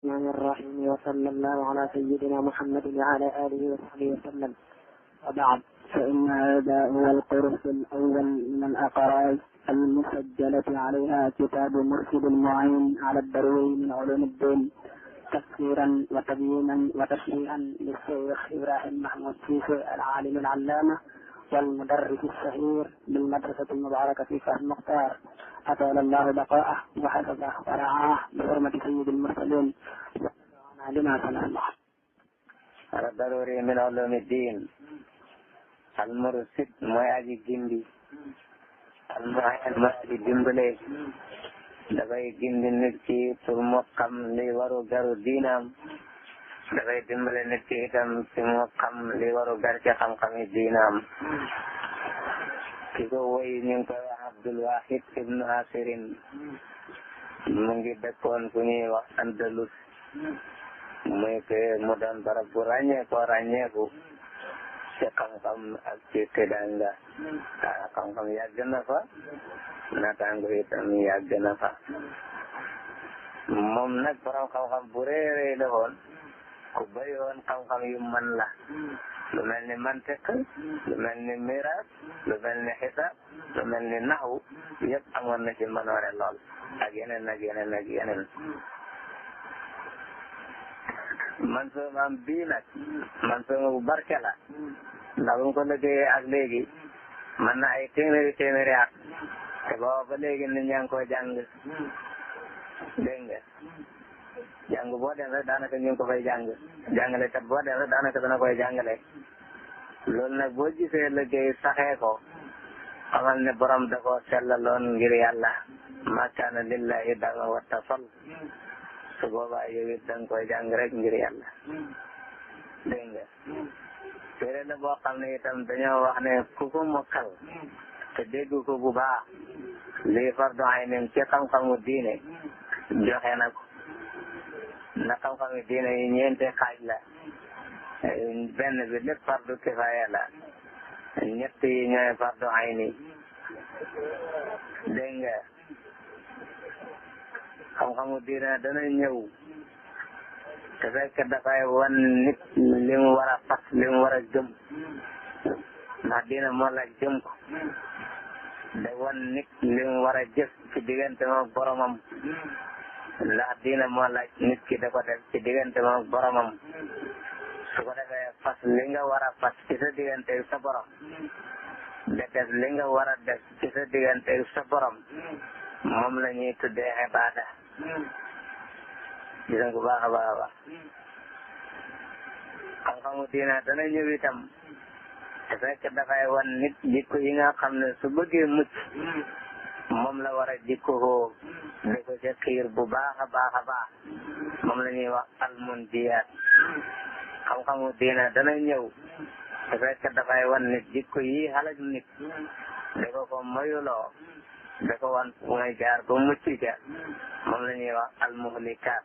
الرحمن الرحيم وصلى الله على سيدنا محمد وعلى آله وصحبه وسلم. وبعد، فإن هذا هو القرص الأول من الأقراص المسجلة عليها كتاب مرشد المعين على الضروري من علوم الدين، تفسيرا وتبيينا وتشريعا للشيخ إبراهيم محمود سيسي العالم العلامة والمدرس الشهير بالمدرسة المباركة في فهم المختار، أطال الله بقاءه وحفظه ورعاه بحرمة سيد المرسلين لما سمعنا. على الضروري من علوم الدين. المرشد mooy aji gindi. al-mu'in mooy aji dimbale. dafay gindi nit ki pour mu xam li waru garu diinam. dafay dimbale nit ki itam ci mu xam li waru gar ci xam-xami diinam. ki ko woy ñu ngi koy wax Abdul Wahid ibnu Asirin. mu ngi dëkkoon fu ñuy wax Andalus. muy que mu doon barab bu ràññeeku ci xam-xam ak ci tedanga. xam-xam yàgg na fa, naataango itam yàgg na fa. moom nag borom xam-xam bu réeréy la woon, ku bëri woon xam-xam yu man la. lu mel ni mantiq, lu mel ni miraas, lu mel ni xisaab, lu mel ni naxwu, yëpp amoon na ci manoore lool, ak yeneen ak yeneen ak yeneen. man soomaam bii nag man sooma bu barke la, ndax bu mu ko liggéeyee ak léegi mën na ay téeméeri at, te booba ba léegi nit ñaa ngi koy jàng. dégg nga jàng boo dem rek daanaka ñu ngi ko fay jàng, jàngale kat boo dem rek daanaka dana koy jàngale. loolu nag boo gisee liggéey saxee ko, xamal ne borom da koo sellaloon ngir yàlla. ma kaana lillahi dama wattasal. su boobaa yow it da nga koy jàng rek ngir yàlla. dégg nga téere la boo xam ne itam dañoo wax ne ku ko mokkal te dégg ko bu baax, lii fardu aynin ci xam-xamu diine joxe na ko. na xam-xamu diine yi ñeenti xaaj la. benn bi lépp fardu kifaaya la, ñett yi ñooy fardu ayni. dégg nga xam-xamu diine dana ñëw te fekk dafay wan nit li mu war a fas, li mu war a gëm, ndax diine moo la gëm ko. da wan nit li mu war a jëf ci diggante moom boromam, ndax diine moo la nit ki da ko def ci diggante moom boromam. su ko defee fas li nga war a fas ci sa diggante sa borom, da def li nga war a def ci sa diggante sa borom, moom la ñuy tuddee ibaada. gis nga bu baax a baax a baax. xam-xamu diine dana ñëw itam te fekk dafay wan nit jikko yi nga xam ne su bëggee mucc moom la war a jikkoo, di ko ca xiir bu baax a baax a baax. moom la ñuy wax almundiyaat. xam-xamu diine dana ñëw te fekk dafay wan nit jikko yi halak nit, di ko ko moyuloo, da ko wan fu ngay jaar ba mucc ca. moom la ñuy wax almuhlikaat.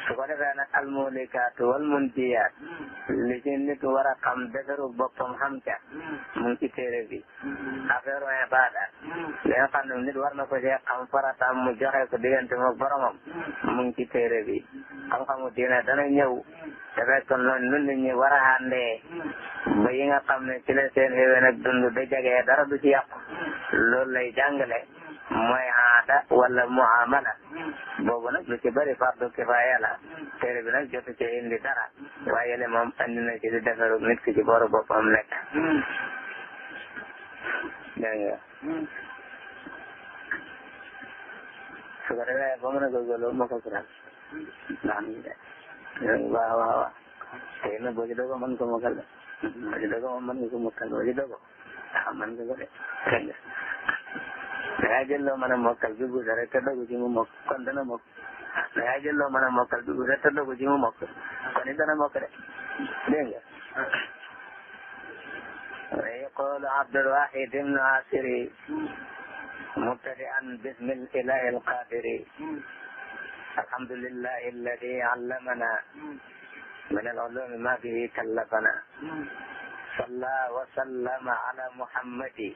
su ko defee nag almuhlikaat wal munjiyaat, li ci nit war a xam defaru boppam xam ca, mu ngi ci téere bi. affaire ibaada li nga xam ne nit war na ko cee xam farataam mu joxe ko diggante moom boromam, mu ngi ci téere bi. xam-xamu diine dana ñëw te fekk noonu nit ñi war a àndee ba yi nga xam ne ci la seen xéwén ak dund da jagee dara du ci yàqu, loolu lay jàngale. mooy aada wala muamala boobu nag lu ci bëri fardu kifaaya la. téere bi nag jotu ci indi dara, waaye yële moom andi na ci di defaru nit ki ci boru boppam nekk. dégg nga su ko defee ba mën a góorgóorlu ma ko kural ndax ni de waaw waaw waaw tey nag boo ci dogo mën ko mokkal de, boo ci dogo moom mën nga ko mokkal, boo ci dogo waaw mën nga ko de. dégg nga da ngaa jël loo mën a mokkal bi gudd rek te dogu ci mu mokk, kon dana mokk. da ngaa jël loo mën a mokkal bi gudd rek te dogu ci mu mokk, kon it dana mokk de. dégg nga wa yaqulu Abdul Wahid ibnu Asiri mubtadi'an bismil ilahi alqadiri alhamdulillahi alladi allamana min al-ulumi ma bihi kallafana salla wa sallama ala Muhammadi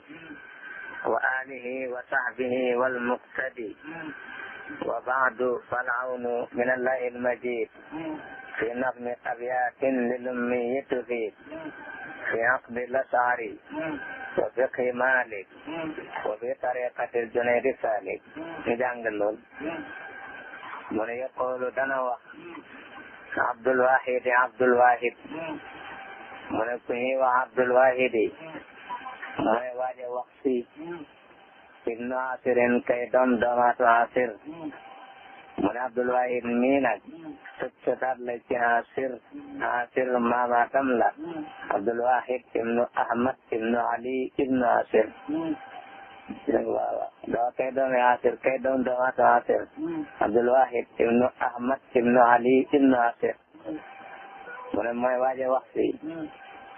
wa alihi wa sahbihi wal muqtadi wa ba'du fal awnu min allahi al-majid fi nazmi abyatin lil-ummi tufid fi aqdi al-ash'ari wa fiqhi Malik wa fi tariqati al-Junayd Salik. ñu jàng lool. mu ne yaqulu dana wax Abdul Wahid mu ne ku ñuy wax Abdul Wahid mooy waaje wax si ibnu Asirin kay doom doomaatu Asir. mu ne Abdul Wahid mii nag sëtaat la ci Asir maamaatam la Abdul Wahid ibnu Ahmad ibnu Ali ibnu Asir. waaw kay doomi Asir kay doom doomaatu Asir Abdul Wahid ibnu Ahmad ibnu Ali ibnu Asir. mu ne mooy waaje wax si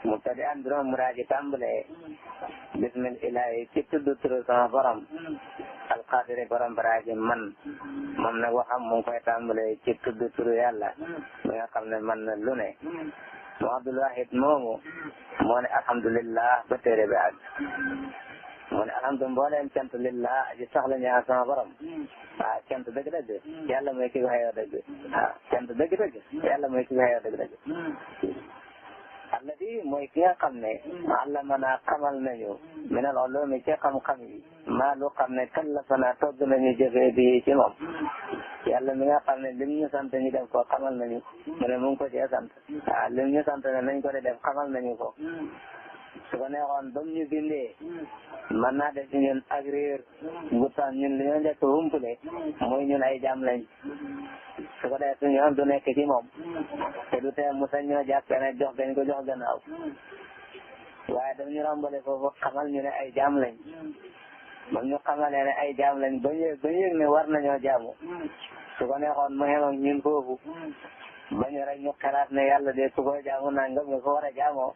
mubtadi an biroom muraaji tàmbale bismillahi ci tudd turu sama borom alqadiri borom baraaji man moom nag waxam mu ngi koy tàmbale ci tudd turu yàlla mi nga xam ne man na lu ne. mu Abdul Wahid moomu moo ne alhamdulillah ba téere bi àgg. mu ne alhamdu mbooleem cant lillah aji saxla ñaa sama borom. cant dëgg-dëgg yàlla mooy ki ko xeeyoo dëgg. cant dëgg-dëgg yàlla mooy ki ko xeeyoo dëgg-dëgg. alladi mooy ki nga xam ne allamana xamal nañu minal ulumi ci xam-xam yi maa lu xam ne kallafana togg nañu jëfee bi ci moom. yàlla mi nga xam ne lim ñu sant ñu def ko xamal nañu mu ne mu ngi ko cee sant. lim ñu sant ne nañ ko de def xamal nañu ko. su ko neexoon ba mu ñu bindee mën naa def ci ñun ak réer bu tax ñun li ñu njëkk humpule mooy ñun ay jaam lañ. su ko defee suñu yoon du nekk ci moom te du tee mu sañ ñoo jàppee ne jox gañ ko jox gannaaw waaye daf ñu rombale foofu xamal ñu ne ay jaam lañ. ba ñu xamalee ne ay jaam lañ ba yëg ne war nañoo jaamu su ko neexoon mu xem ak ñun foofu bañu rek ñu xalaat ne yàlla de su ko jaamu nangam nga ko war a jaamoo.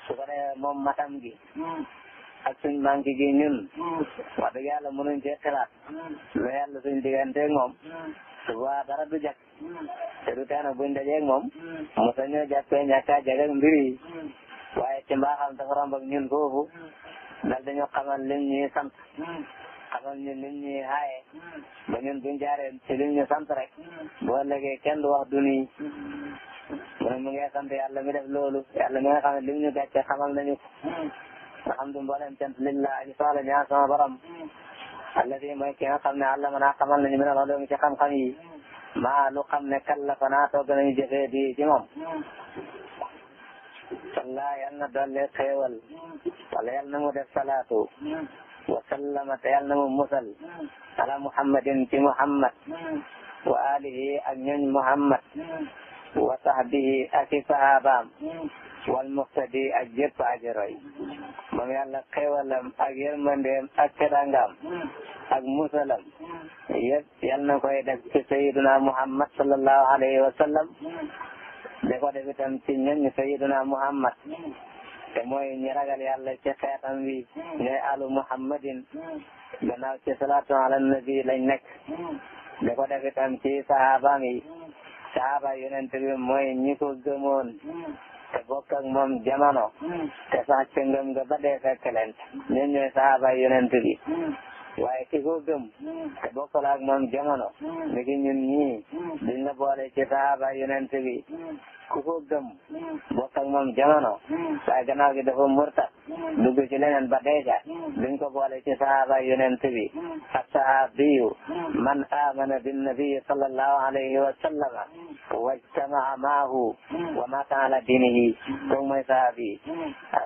su ko defee moom matam gi ak suñ manqué gi ñun wax dëgg yàlla mënuñ cee xalaat lu yàlla suñ digganteeg moom suba dara du jag te du tee nag buñ dajeeg moom mu sañ ñoo jàppee ñàkk a jag ak mbir yi waaye ci mbaaxam dafa romb ak ñun foofu dal dañu xamal lim ñuy sant xamal ñu lim ñuy xaaye ba ñun buñ jaaree ci lim ñu sant rek boo ëllëgee kenn du wax du nii. mu ne mu ngi sant yàlla mi def loolu yàlla mi nga xam ne lim ñu gàcce xamal nañu ko alhamdu mboolem cant lillah aji soxla ñaan sama borom alladi mooy ki nga xam ne allamana xamal nañu min al-ulumi ci xam-xam yi maa lu xam ne kallafana togg nañu jëfee di ci moom. salla yal na dolle xéewal wala yal na mu def salaatu wa sallama te yal na mu musal ala muhammadin ci muhammad wa alihi ak ñooñ muhammad wa sahbihi ak i sahabaam wal muqtadi ak jëpp aji roy. moom yàlla xéewalam ak yërmandeem ak tedangam ak musalam yëpp yal na koy def ci sayyiduna muhammad sallallahu alayhi wa sallam de ko def itam ci ñoñ sayyiduna muhammad te mooy ñi ragal yàlla ci xeetam wi ñooy alu muhammadin gannaaw ci salaatu ala nabi lañ nekk de ko def itam ci sahabaam yi saaba yonent bi mooy ñi ko gëmoon te bokk ak moom jamono te sax ca ngëm nga ba dee fekk leen ñun ñooy saaba yonent bi waaye ki ko gëm te bokkul ak moom jamono ni ki ñun ñii duñ la boole ci saaba yonent bi ku ko gëm bokk ak moom jamono waaye gannaaw gi dafa murtat dugg ci leneen ba deeja duñ ko boole ci sahaaba yonent bi as-sahabiyu man amana bin nabi sallallahu alayhi wa sallama wajtama'a ma'ahu wa mata ala dinihi kooku mooy sahabi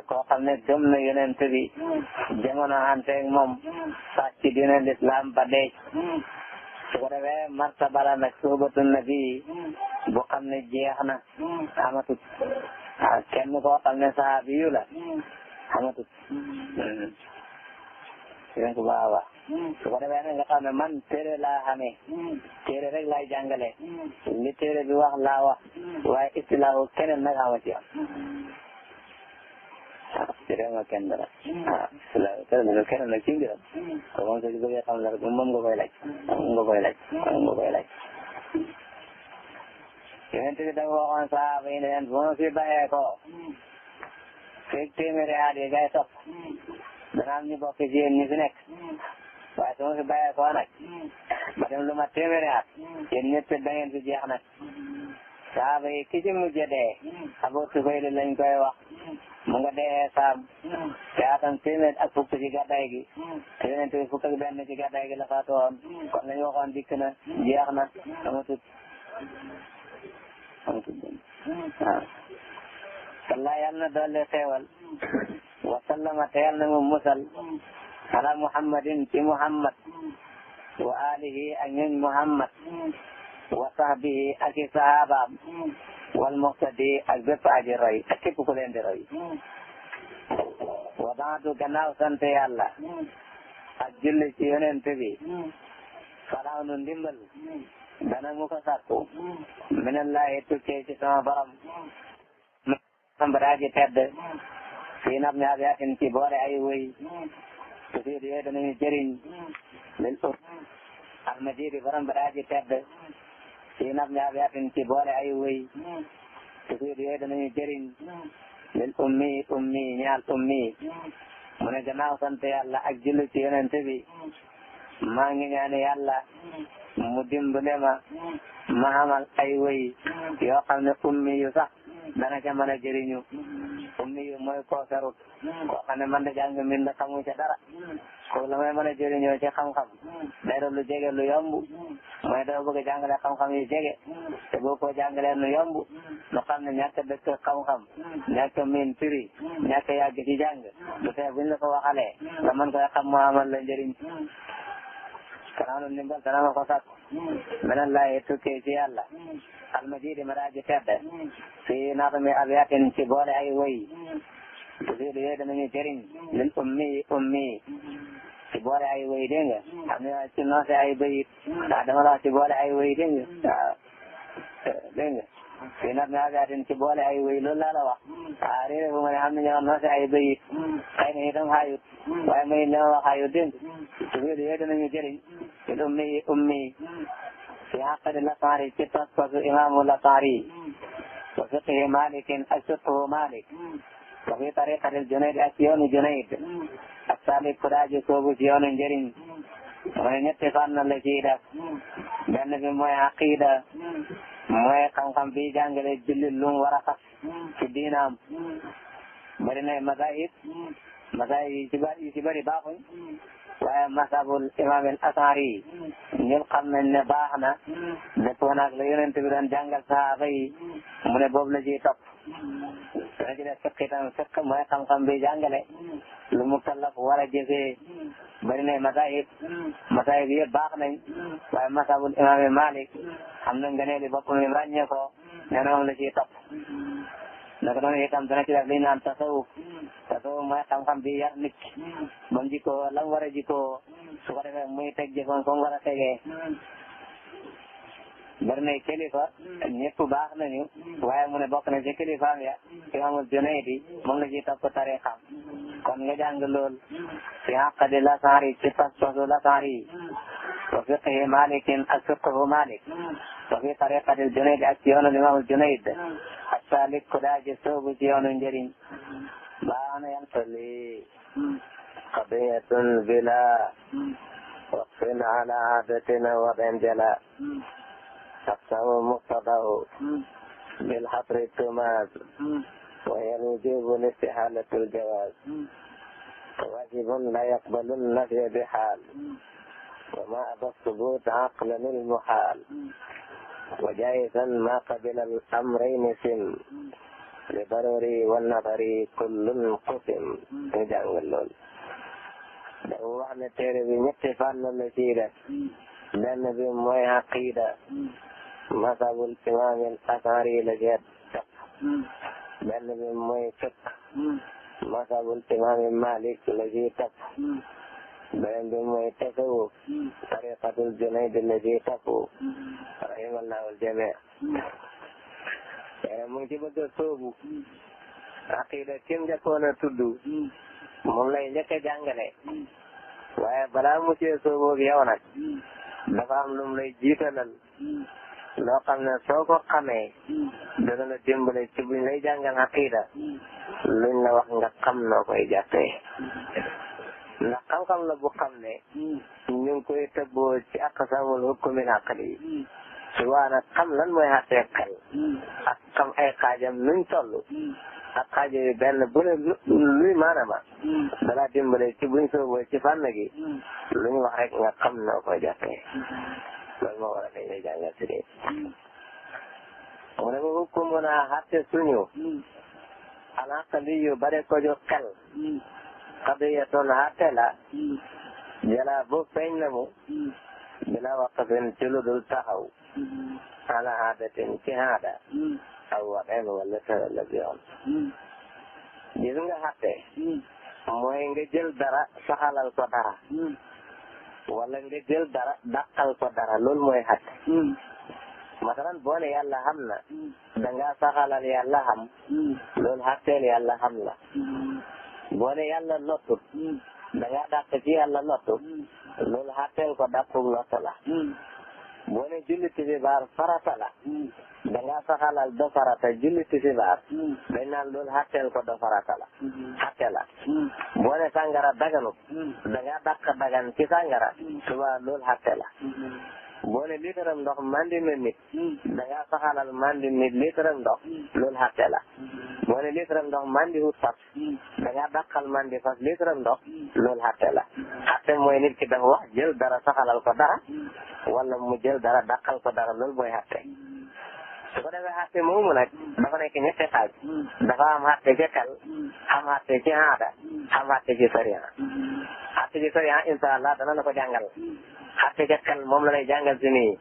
koo xam ne gëm na yonent bi jamono anteeg moom sax ci diine l'islam ba deej su ko defee martaba la nag suhbatu nabi bu xam ne jeex na amatut kenn koo xam ne sahabi yu la amatut seen ko baax a baax su ko defee nag nga xam ne man téere laa xamee téere rek laay jàngale li téere bi wax laa wax waaye istilaahu keneen nag ama ci am téere ma kenn dara istilaahu keneen nag ci mbiram ko moom soo ci bëggee xam la rek moom nga koy laaj yonent bi dafa waxoon sahaaba yi ne leen bu ma fi bàyyee ko fekk téeméeri at yi ngay topp dana am ñu bokk ci yéen ñi fi nekk waaye su ma fi bàyyee ko nag ba dem lu ma téeméeri at yéen ñëpp da ngeen fi jeex nag saaba yi ki ci mujj dee Abu Tufayl lañ koy wax mu nga dee Saam te atam téeméer ak fukk ci gàddaay gi te Yonent bi fukk ak benn ci gàddaay gi la faatu woon kon lañu waxoon dikk na jeex na amatut waaw salla yàlla na doole xeewal wa sallama te yàlla na mu musal ala Muhammadin ci Muhammad wa alihi ak ñoñ Muhammad wa sahbihi ak i sahabaam wal muqtadi ak bépp aji roy ak képp ku leen di roy wa baadu gannaaw sant yàlla ak julli ci yonent bi falaaw nu ndimbal dana mu ko sakku minallahi tukkee ci sama borom baraaji tedd fii nab mi abiyatin ci boole ay wëy tufiid yooyu danañu jëriñ lil ur almajidi borom baraaji tedd fii nab mi abiyatin ci boole ay wëy tufiid yooyu danañu jëriñ lil ummi ñaal ummi mu ne gannaaw sant yàlla ak julli ci yonent bi maa ngi ñaan yàlla mu dimbale ma amal ay wëy yoo xam ne ummi yu sax dana ca mën a jëriñu ummi yu mooy koo ferut koo xam ne man da jàng mbind xamu ca dara ko la may mën a jëriñoo ci xam-xam day doon lu jege lu yomb mooy dafa bëgg a jàngale xam-xam yu jege te boo ko jàngalee lu yomb lu xam ne ñàkk dëkk xam-xam ñàkk miin firi ñàkk yàgg ci jàng lu tee buñ la ko waxalee nga mën koy xam mu amal la njëriñ kanaanu ndimbal dana ma ko sakk minallahi tukkee ci yàlla almajidi ma daa ji tedd fii naatami abiyatin ci boole ay woy tufiidu yooyu danañu jëriñ lil ummi ci boole ay woy dégg nga xam ne ci noose ay bayit ndax dama la wax ci boole ay woy dégg nga waaw dégg nga fii naatami abiyatin ci boole ay woy loolu laa la wax waaw réeré bu ma ne xam ne ñoo noose ay bayit xëy na itam xaayut waaye may li ma wax xaayut dégg nga tufiidu yooyu danañu jëriñ lil ummi fi aqdi Lasari ci pas-pasu imaamu Lasari wa fiqhi Malikin ak fiqhu Malik wa fi tariqatil Junayd ak yoonu Junayd ak salik ku daaji soobu ci yoonu njëriñ mu ne ñetti fànn la ciy def benn bi mooy aqida mooy xam-xam bi jàngale jullit lu mu war a fas ci diinaam bari na mazahib yi ci bari baaxuñ waaye masabul imam al Asari ñëpp xam nañ ne baax na dëppoo naag la yonent bi doon jàngal sahaaba yi mu ne boobu la ciy topp dana ci def fiq itam fiq mooy xam-xam bi jàngale lu mu kallaf war a jëfee bari na masahib yëpp baax nañ waaye masabul imam Malik xam na ngëneeli boppam yi ràññee ko nee na moom la ciy topp naka noonu itam dana ci def li ñu naan tasawuf mooy xam-xam bi yar nit ba mu jikkoo la mu war a jikkoo su ko defee muy teg jëfoon fa mu war a tegee bari na kilifa ñëpp baax nañu waaye mu ne bokk na ci kilifaam ya Imaamul Junaydi moom la ciy topp tariqam kon nga jàng lool fi aqdi Lasari ci pas-pasu Lasari wa fiqhi Malikin ak fiqhu Malik wa fi tariqatil Junayd ak ci yoonu Imaamul Junayd ak salik ku daaji soobu ci yoonu njëriñ baana yantali qadiyatun bila waqfin ala adatina wa benjala aqsamu muqtadahu bil hasri tumaz wa yanujibu istihalatul jawaz wajibun la yaqbalu nafya bihal wa ma aba thubut aqlan al muhal wa jaizan ma qabila al amrayn sim li daruri wa nadari kullun qusim ñu jàngal lool dafa wax ne téere bi ñetti fànn la ciy def benn bi mooy aqida masabul imam al Asari la jeet benn bi mooy fiqh masabul imam Malik la ciy topp beneen bi mooy tasawuf tariqatul Junayd la ciy topp rahimallahu al jami' mu ngi ci bëgg a sóobu aqida kim njëkkoon a tudd moom lay njëkk a jàngale waaye balaa mu cee sóobu ak yow nag dafa am lu mu lay jiitalal loo xam ne soo ko xamee dana la dimbale ci buñ lay jàngal aqida luñ la wax nga xam noo koy jàppee ndax xam-xam la bu xam ne ñu ngi koy tëbboo ci aqsamul hukmi aqli yi su waa nag xam lan mooy àttee xel ak xam ay xaajam nuñ toll ak xaajo yi benn bu ne luy maanaam dala dimbale ci buñ sooboo ci fànn gi lu ñu wax rek nga xam noo koy jàppee loolu moo war a dañ lay jàngal si dee mu ne ma hukmu naa àtte suñu alaqali yu bare ko ju xel qadiyatun àtte la jala bu feeñ na mu bila waqfin ci lu dul taxaw ala aadatin ci aada aw waxeen wala tërala bi yoon gis nga àtte mooy nga jël dara saxalal ko dara wala nga jël dara dàqal ko dara loolu mooy àtte masalan boo ne yàlla xam na dangaa saxalal yàlla xam loolu àtteel yàlla xam la boo ne yàlla lottut dangaa dàq ci yàlla lottut loolu àtteel ko dàqug lott la boo ne julli tisbaar farata la dangaa saxalal do farata julli tisbaar dañ naan loolu àtteel ko do farata la àtte la boo ne sàngara daganut dangaa dàq dagan ci sàngara suba loolu àtte la boo ne liitaram ndox mandi na nit dangaa saxalal mandi nit liitaram ndox loolu àtte la boo ne liitaram ndox mandi wut fas dangaa dàqal mandi fas liitaram ndox loolu àtte la àtte mooy nit ki dafa wax jël dara saxalal ko dara wala mu jël dara dàqal ko dara loolu mooy àtte su ko defee àtte moomu nag dafa nekk ñetti xaaj dafa am àtte ci xel am àtte ci aada am àtte ci sariya àtte ci sariya insha Allah dana la ko jàngal àtte ci xel moom la lay jàngal si nii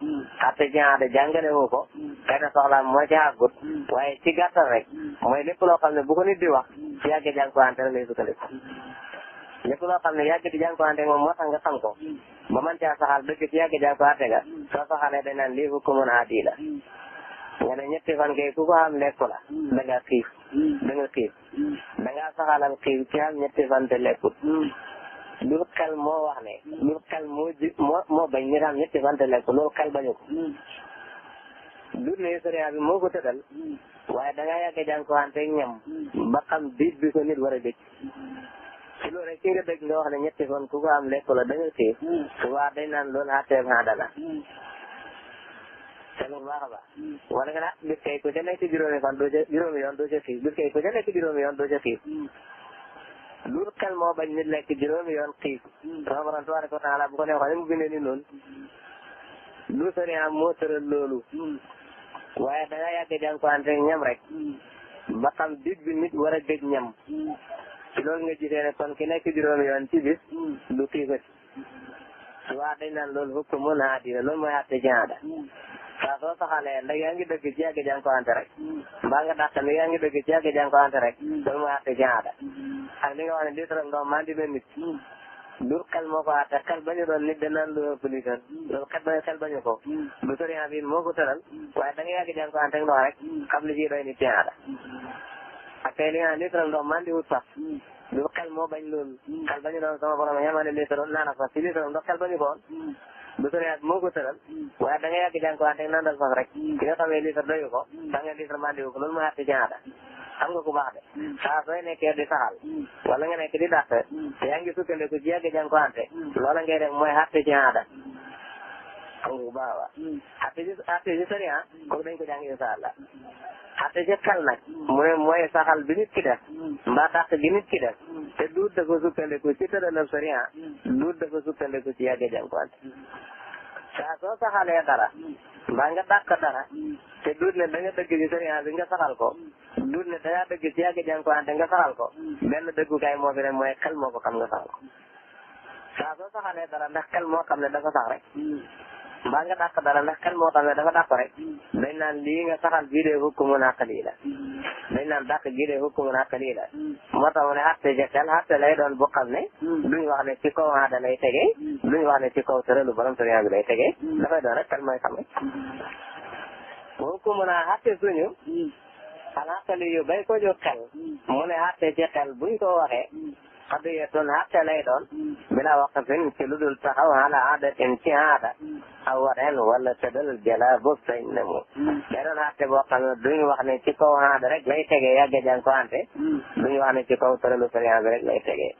àtte ci aada jàngale wu ko xëy na soxlaam moo ci àggut waaye ci gàttal rek mooy lépp loo xam ne bu ko nit di wax ci yàgg jànkuwante rek lay sukkandiku lépp loo xam ne yàgg di jànkuwante moom moo tax nga xam ko ba man caa saxal dëgg ci yàgg jànkuwante ga soo saxalee dañ naan lii hukmun aadi la nga ne ñetti fan kay ku ko xam lekku la da nga xiif da nga xiif da ngaa saxalal xiif ci xam ñetti fan te lekkut lu xel moo wax ne lu xel moo bañ ñu xam ñetti fan te lekkut loolu xel bañu ko du ne sariya bi moo ko tëddal waaye da ngaa yàgg jànkuwante ñam ba xam biit bi ko nit war a dëj ci loolu rek ci nga dëgg nga wax ne ñetti fan ku ko am lekku la da nga xiif su waa dañ naan loolu àtteeb aada la te lu baax a baax wala nga ne bis kay ku ca nekk juróomi fan doo ca juróomi yoon doo ca xiif bis kay ku ca nekk juróomi yoon doo ca xiif lu xel moo bañ nit lekk juróomi yoon xiif sama borom tabaaraka wa taala bu ko neexoon mu bindee ni noonu lu sariya moo tëral loolu waaye da nga yàgg jànkuwante ñam rek ba xam dig bi nit war a dégg ñam ci loolu nga gisee ne kon ki nekk juróomi yoon ci bis du xiifati waa dañ naan loolu hukmun aadi la loolu mooy àtte ci aada saa soo saxalee ndax yaa ngi dëgg ci yàgg jànkuwante rek mbaa nga dàq ni yaa ngi dëgg ci yàgg jànkuwante rek loolu mooy àtte ci aada ak li nga wax ne litre ndox mandi na nit du xel moo ko àtte xel bañu doon nit danaan lu ëpp litre loolu xel bañu ko du sariya bi moo ko tëral waaye da nga yàgg jànkuwante ak ndox rek xam li ci doy nit ci aada ak tey li nga xam litre ndox mandi wut sax du xel moo bañ loolu xel bañu doon sama borom yamane litre naana fas ci litre ndox xel bañu ko woon du sariya moo ko tëral waaye da nga yàgg jànkuwante ak nandal fas rek ki nga xamee litre doyu ko da nga litre mandi wu ko loolu mooy àtte ci aada xam nga ku baax de saa sooy nekkee di saxal wala nga nekk di dàq te yaa ngi sukkandiku ci yàgg jànkuwante loola ngay def mooy àtte ci aada xam nga ku baax wa àtte ci sariya kooku dañ ko jàng insha Allah àtte ci xel nag mu ne mooy saxal bi nit ki def mbaa dàq gi nit ki def te duut dafa sukkandiku ci tëralab sariya duut dafa sukkandiku ci yàgg jànkuwante saa soo saxalee dara mbaa nga dàq dara te duut ne da nga dëgg ci sariya bi nga saxal ko duut ne da ngaa dëgg ci yàgg jànkuwante nga saxal ko benn dëggukaay moo fi ne mooy xel moo ko xam nga saxal ko saa soo saxalee dara ndax xel moo xam ne dafa sax rek mbaa nga dàq dara ndax xel moo xam ne dafa dàq rek dañ naan lii nga saxal bii de hukmun aqli la dañ naan dàq gii de hukmun aqli la moo tax mu ne àtte ci xel àtte lay doon bu xam ne duñ wax ne ci kaw aada lay tegee duñ wax ne ci kaw tëralu borom sariya bi lay tegee dafay doon rek xel mooy xam rek hukmun àtte suñu al aqli yu bay ko jóg xel mu ne àtte ci xel buñ ko waxee qadiyatun àtte lay doon bila waqfin ci lu dul taxaw ala aadatin ci aada aw wareen wala tëddal jala boobu sañ na mu day doon àtte boo xam ne duñu wax ne ci kaw aada rek lay tegee yàgg jànkuwante duñu wax ne ci kaw tëralu sariya bi rek lay tegee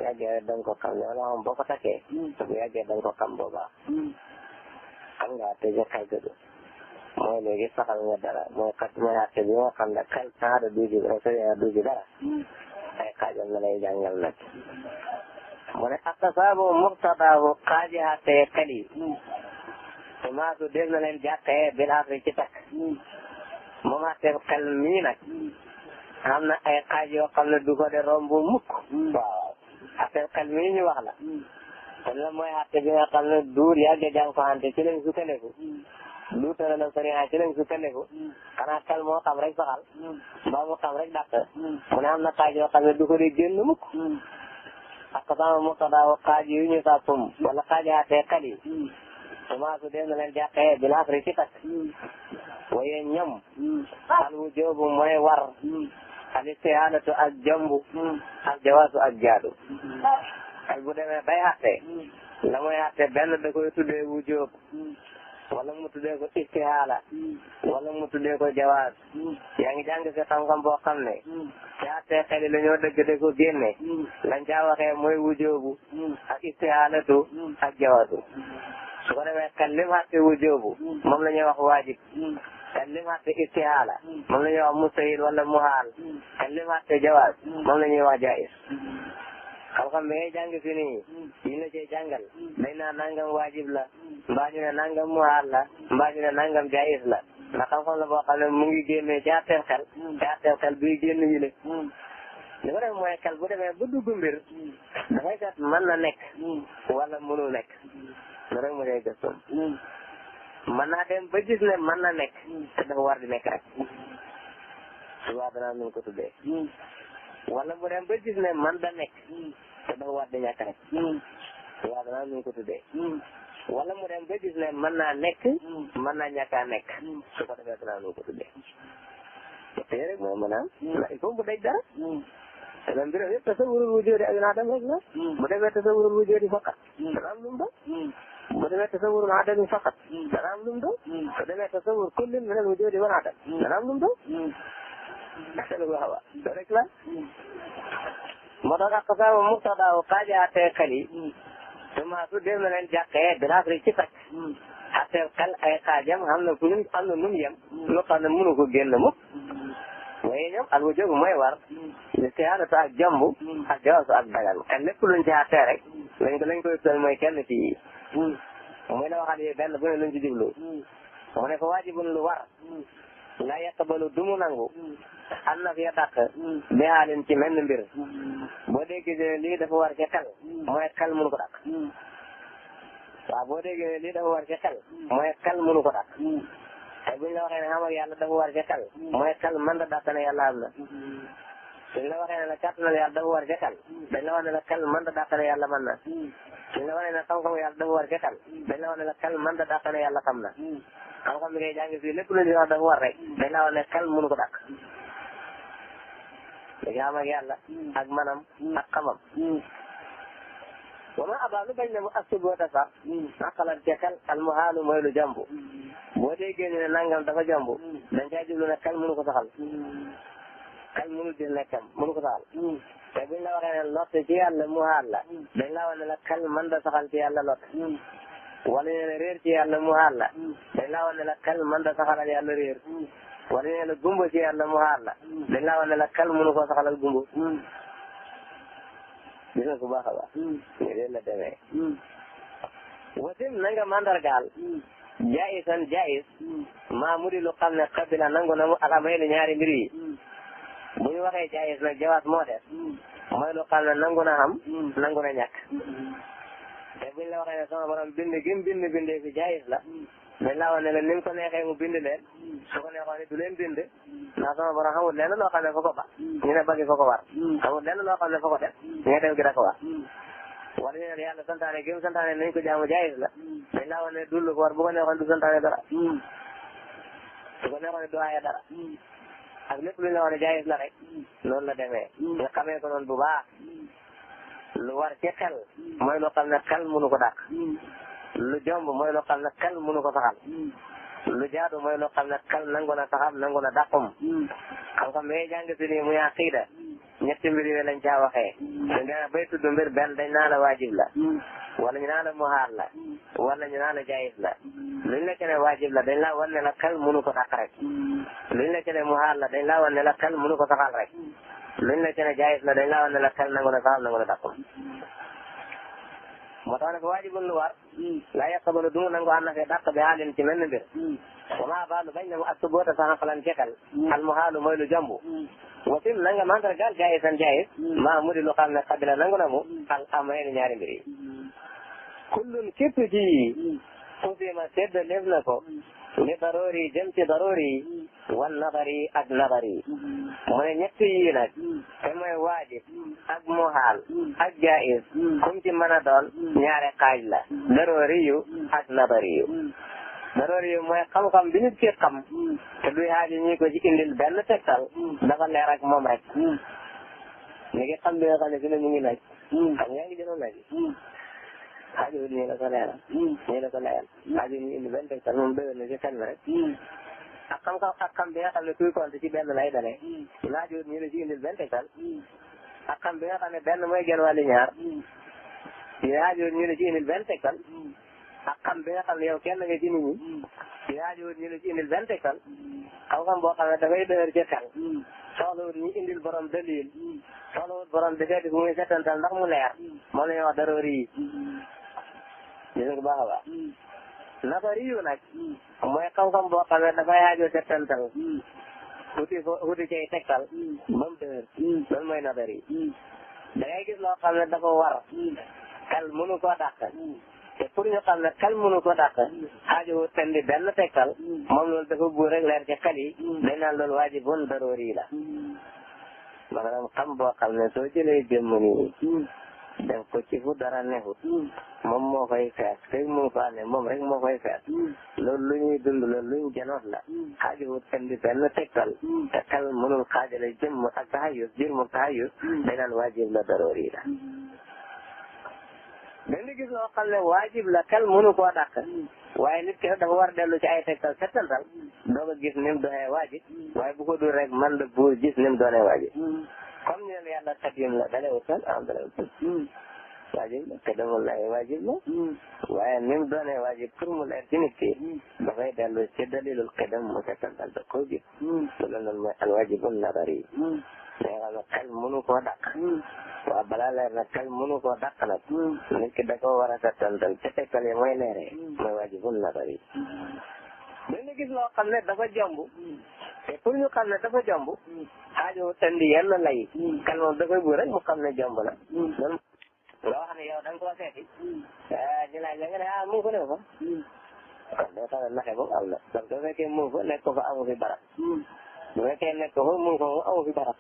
yàggee da nga ko xam ne wala moom boo ko takkee bu yàggee da nga ko xam boobaa xam nga te je xel gëdu mooy léegi saxal nga dara mooy àtte bi nga xam ne xel saada du ji sëriñ du ji dara ay xaajam la lay jàngal nag mu ne aktasaabu muqtadaahu xaaji àtte xel yi semence def na leen jàkkee bil asri ci takk moom àtte xel mii nag am na ay xaaj yoo xam ne du ko de romb mukk waaw àtte xel mii ñu wax la kon la mooy àtte bi nga xam ne duur yàgg jànkuwante ci lañ sukkandiku lu tëra la sëriñ ci lañ sukkandiku xanaa xel moo xam rek saxal mbaa mu xam rek dàq mu ne am na xaaj yoo xam ne du ko di génn mukk ak sama muqtadaaw xaaj yu ñu sàppum wala xaaji àtte xel yi semence def na leen jàkkee bil asri ci takk waaye ñoom al wujubu mooy war al istihaadatu ak jombu ak jawaasu ak jaadu ak bu demee bay àtte la mooy àtte benn da koy tuddee wujub wala mu tuddee ko istihaala wala mu tuddee ko jawaaz yaa ngi jàng si xam-xam boo xam ne ci àtte xel yi la ñoo dëgg de ko génne lañ caa waxee mooy wujubu ak istihaalatu ak jawaasu su ko defee xel lim àtte wujubu moom la ñuy wax waajib xel lim àtte istihaala moom la ñuy wax mustahil wala muhaal xel lim àtte jawaaz moom la ñuy wax jaayis xam-xam bi ngay jàng fi nii yi la cee jàngal dañ naa nangam waajib la mbaa ñu ne nangam muhaal la mbaa ñu ne nangam jaayis la ndax xam-xam la boo xam ne mu ngi génnee ci àtteel xel ci àtteel xel bii génn yi le li ko def mooy xel bu demee ba dugg mbir dafay kat mën na nekk wala mënul nekk lu rek mu dee gëstum mën naa dem ba gis ne mën na nekk te dafa war di nekk rek subaa danaa nu ko tuddee wala mu dem ba gis ne mën da nekk te dafa war di ñàkk rek subaa danaa nu ko tuddee wala mu dem ba gis ne mën naa nekk mën naa ñàkk a nekk su ko defee danaa nu ko tuddee te rek mooy maanaam il faut mu daj dara te la mbiram yëpp tasawurul wujuudi ak naa dem rek la bu demee tasawurul wujuudi faqat dana am lu mu doon bu demee tasawurul adami faqat dana am lu mu doon bu demee tasawur kullin min al wujuudi wal adam dana am lu mu doon waaw waaw rek la moo tax ak sama muqtadaaw xaajaatee xel yi semence def na leen jàkkee bilaas rek ci takk àtteel xel ay xaajam xam na am na nu mu yem loo xam ne mënu ko génn mukk waaye ñoom al wujuub mooy war istihaadatu ak jomb ak jawaasu ak dagal te lépp luñ ci àttee rek lañ koy tël mooy kenn ci yi muy la waxal yi benn bu ne luñ ci jublu mu ne ko waajibun lu war la yaqbalu du mu nangu an na fi dàq bi xaalin ci menn mbir boo déggee ne lii dafa war ci xel mooy xel mënu ko dàq waaw boo déggee ne lii dafa war ci xel mooy xel mënu ko dàq te buñ la waxee ne xam ak yàlla dafa war ci xel mooy xel mën da dàq ne yàlla am na suñ la waxee ne la kàttanal yàlla dafa war ci xel dañ la wax ne la xel mën da dàq ne yàlla mën na suñ la waxee ne xam-xam yàlla dafa war ci xel dañ la wax ne la xel mën da dàq ne yàlla xam na xam-xam bi ngay jàng fii lépp lu ñu wax dafa war rek dañ la wax ne xel mënu ko dàq léegi xam ak yàlla ak manam ak xamam wama aba lu bañ ne mu assuboota sax naqalal ci xel al muhaalu mooy lu jomb boo déggee ñu ne nangam dafa jomb dañ caa jublu ne xel mënu ko saxal xel mënu di nekkam mënu ko saxal te buñ la waxee ne lott ci yàlla muhaal la dañ la wax ne la xel mën da saxal ci yàlla lott wala ñu ne réer ci yàlla muhaal la dañ la wax ne la xel mën da saxalal yàlla réer wala ñu ne la gumbo ci yàlla muhaal la dañ la wax ne la xel mënu ko saxalal gumbo gis nga ku baax a baax ñu leen la demee wasim na nga mandargaal jaisan jais maa mu di lu xam ne xabila nangu na mu alamay lu ñaari mbir yi bu ñu waxee jais nag jawaas moo def mooy lu xam ne nangu na xam nangu na ñàkk te buñ la waxee ne sama borom bind gim bindee fi jais la dañ laa wax ne leen ni mu ko neexee mu bind leen su ko neexoon du leen bind ndax sama borom xamul lenn loo xam ne fa ko ba ñu ne bëgg fa ko war xamul lenn loo xam ne fa ko def ñu ne def gi da ko war wala ñu ne yàlla santaane gi mu santaane nañ ko jaamu jaayis la dañ laa wax ne dul ko war bu ko neexoon du santaane dara su ko neexoon du aaye dara ak lépp lu ñu la wax ne jaayis la rek noonu la demee nga xamee ko noonu bu baax lu war ci xel mooy loo xam ne xel mënu ko dàq lu jomb mooy loo xam ne xel mënu ko saxal lu jaadu mooy loo xam ne xel nangu na saxam nangu na dàqum xam-xam mais jàng si nii muy aqida ñetti mbir yooyu lañ caa waxee. da nga bay tudd mbir benn dañ naa la waajib la. wala ñu naan la muhaal la. wala ñu naan la jaayis la. luñ la ne waajib la dañ laa wan ne la xel mënu ko tax rek. luñ la ne muhaal la dañ laa wan ne la xel mënu ko taxal rek. luñ la ne jaayis la dañ laa wan ne la xel nangu na saxal nangu na taxul. moo tax nag waajibul lu war. laa yaqbalu du mu nangu ànd ak dàq bi xaalin ci menn mbir. wa maa baalu bañ na mu ak su boota sax falan cekal. al muhaalu mooy lu jomb. wasim nanga mandargaal jaayisan jaayis. maa mu di lu xam ne xabila nangu na mu. al amrayni ñaari mbir yi. kullun képp ci yi. usima séddaleef na ko. li daroori jëm ci daroori. wan nadari ak nadari. mu ne ñett yii nag. te mooy waajib. ak muhaal. ak jaayis. kum ci mën a doon. ñaari xaaj la. daroori yu ak nadari yu. daroori yu mooy xam-xam bi nit ki xam. te duy xaaji ñi ko ci indil benn tegtal. dafa leer ak moom rek. ñu ngi xam bi nga xam ne fi ne mu ngi laaj. xam yaa ngi jëloon laaj. xaajowut ñii la ko leeral. ñii la ko leeral. xaaji ñu indi benn tegtal moom doyoon na ci xel mi rek. ak xam-xam ak xam bi nga xam ne kuy compte ci benn lay dalee. laajowut ñii la ci indil benn tegtal. ak xam bi nga xam ne benn mooy genn wàllu ñaar. laajowut ñii la ci indil benn tegtal. ak xam bi nga xam ne yow kenn nga ci nit ñi. laajowut ñii la ci indil benn tegtal. xam-xam boo xam ne dafay dëgër ci xel. soxlawut ñi indil borom dalil. soxlawut borom di seeti bu muy setantal ndax mu leer. moom la ñuy wax daroori yi. gis nga baax a baax. nadari yu nag. mooy xam-xam boo xam ne dafay aajoo setantal. wuti cay tegtal. ba mu dëgër. loolu mooy nadari. da ngay gis loo xam ne dafa war. xel mënu koo dàq. te pour ñu xam ne xel mënu ko dàq. aajowut tendi benn tegtal. moom loolu dafa buur rek leer ci xel yi. dañ naan loolu waajibun daroori la. maanaam xam boo xam ne soo jëlee jëmm nii. def ko ci fu dara neexut. moom moo koy fees fekk mu fa ne moom rek moo koy fees. loolu lu ñuy dund la lu ñu janoot la. xaajowut tendi benn tegtal. te xel mënul xaajale jëmm ak taxayus jër mu taxayus. dañ naan waajib la daroori la. dañuy gis loo xam ne waajib la xel mënu koo dàq. waaye nit ki dafa war dellu ci ay tegtal settantal. doo ko gis ni mu doonee waajib. waaye bu ko dul rek man la buur gis ni mu doonee waajib. comme ñu ne yàlla xadim la dalee wutal dalee wutal. waajib la te demul lay waajib la. waaye ni mu doonee waajib pour mu leer ci nit ki. dafay dellu ci dalilul xidam mu settantal da koo gis. loolu noonu mooy alwaajibun nadari. da nga xam ne xel mënu koo dàq. waaw balaa leer nag xel mënu koo dàq nag. nit ki da koo war a settantal ca tegtal yi mooy leeree. mooy waajibun nadari. dañu gis loo xam ne dafa jomb. te pour ñu xam ne dafa jomb. aajo indi yenn lay. xel moom dafay bu rek mu xam ne jomb na. loolu loo xam ne yow da nga koo seeti. ñu laaj la nga ne mu ngi ko ne fa. kon doo tax a naxe moom am na. parce que bu fekkee mu ngi fa nekk ko fa amu fi barab. bu fekkee nekk ko fa mu ngi ko fa amu fi barab.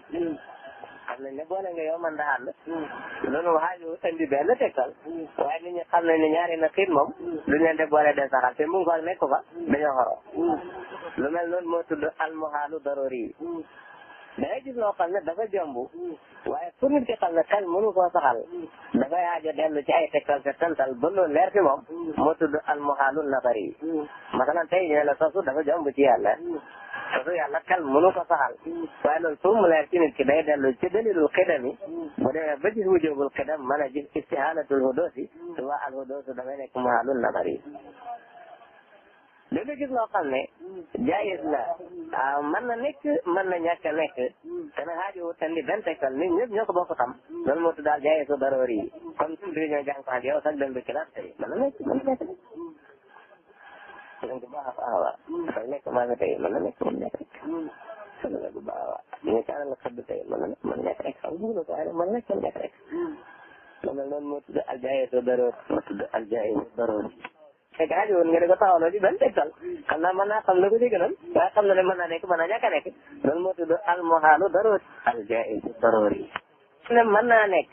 xam nañ ne boole nga yow man daa ànd. loolu xaaju indi benn tegtal. waaye nit ñi xam nañ ne ñaari na xiit moom. duñ leen de boole de saxal te mu ngi ko ak nekk fa dañoo xoroo. lu mel noonu moo tudd almuhaalu daroori yi. da ngay gis loo xam ne dafa jomb. waaye pour nit ki xam ne xel mënu koo saxal. dafay aajo dellu ci ay tegtal te tantal ba loolu leer fi moom. moo tudd almuhaalu nadari yi. masalan tey ñu ne la sosu dafa jomb ci yàlla. sosu yàlla xel mënu ko saxal. waaye loolu pour mu leer ci nit ki day dellu ci dalilul xidam yi. bu demee ba gis wujubul xidam mën a gis istihaalatul hudoosi. su waa al hudoosu dafay nekk muhaalul nadari yi. léegi gis loo xam ne jaayis la mën na nekk mën na ñàkk a nekk te nag xaaju tandi benn tegtal nit ñëpp ñoo ko bokk xam loolu moo tudd daal jaayisu daroori yi comme suñu bi ñoo jàng ko ak yow sax dem bi classe tey mën na nekk mën na nekk donc baax a baax a baax dafay nekk maa ngi tey mën na nekk mën na nekk rek mën na nekk bu baax a baax ñu kaana la xëdd tey mën na nekk mën na nekk rek xam nga ko waaye mën na nekk mën na nekk rek loolu moo tudd al jaayisu daroori moo tudd al jaayisu daroori fekk aajo woon nga ne ko taxawaloo ci benn tegtal xam naa mën naa xam la ko ci gënal waaye xam na ne mën naa nekk mën naa ñàkk a nekk loolu moo tudd almuhaalu daroori aljaa'izu daroori ne mën naa nekk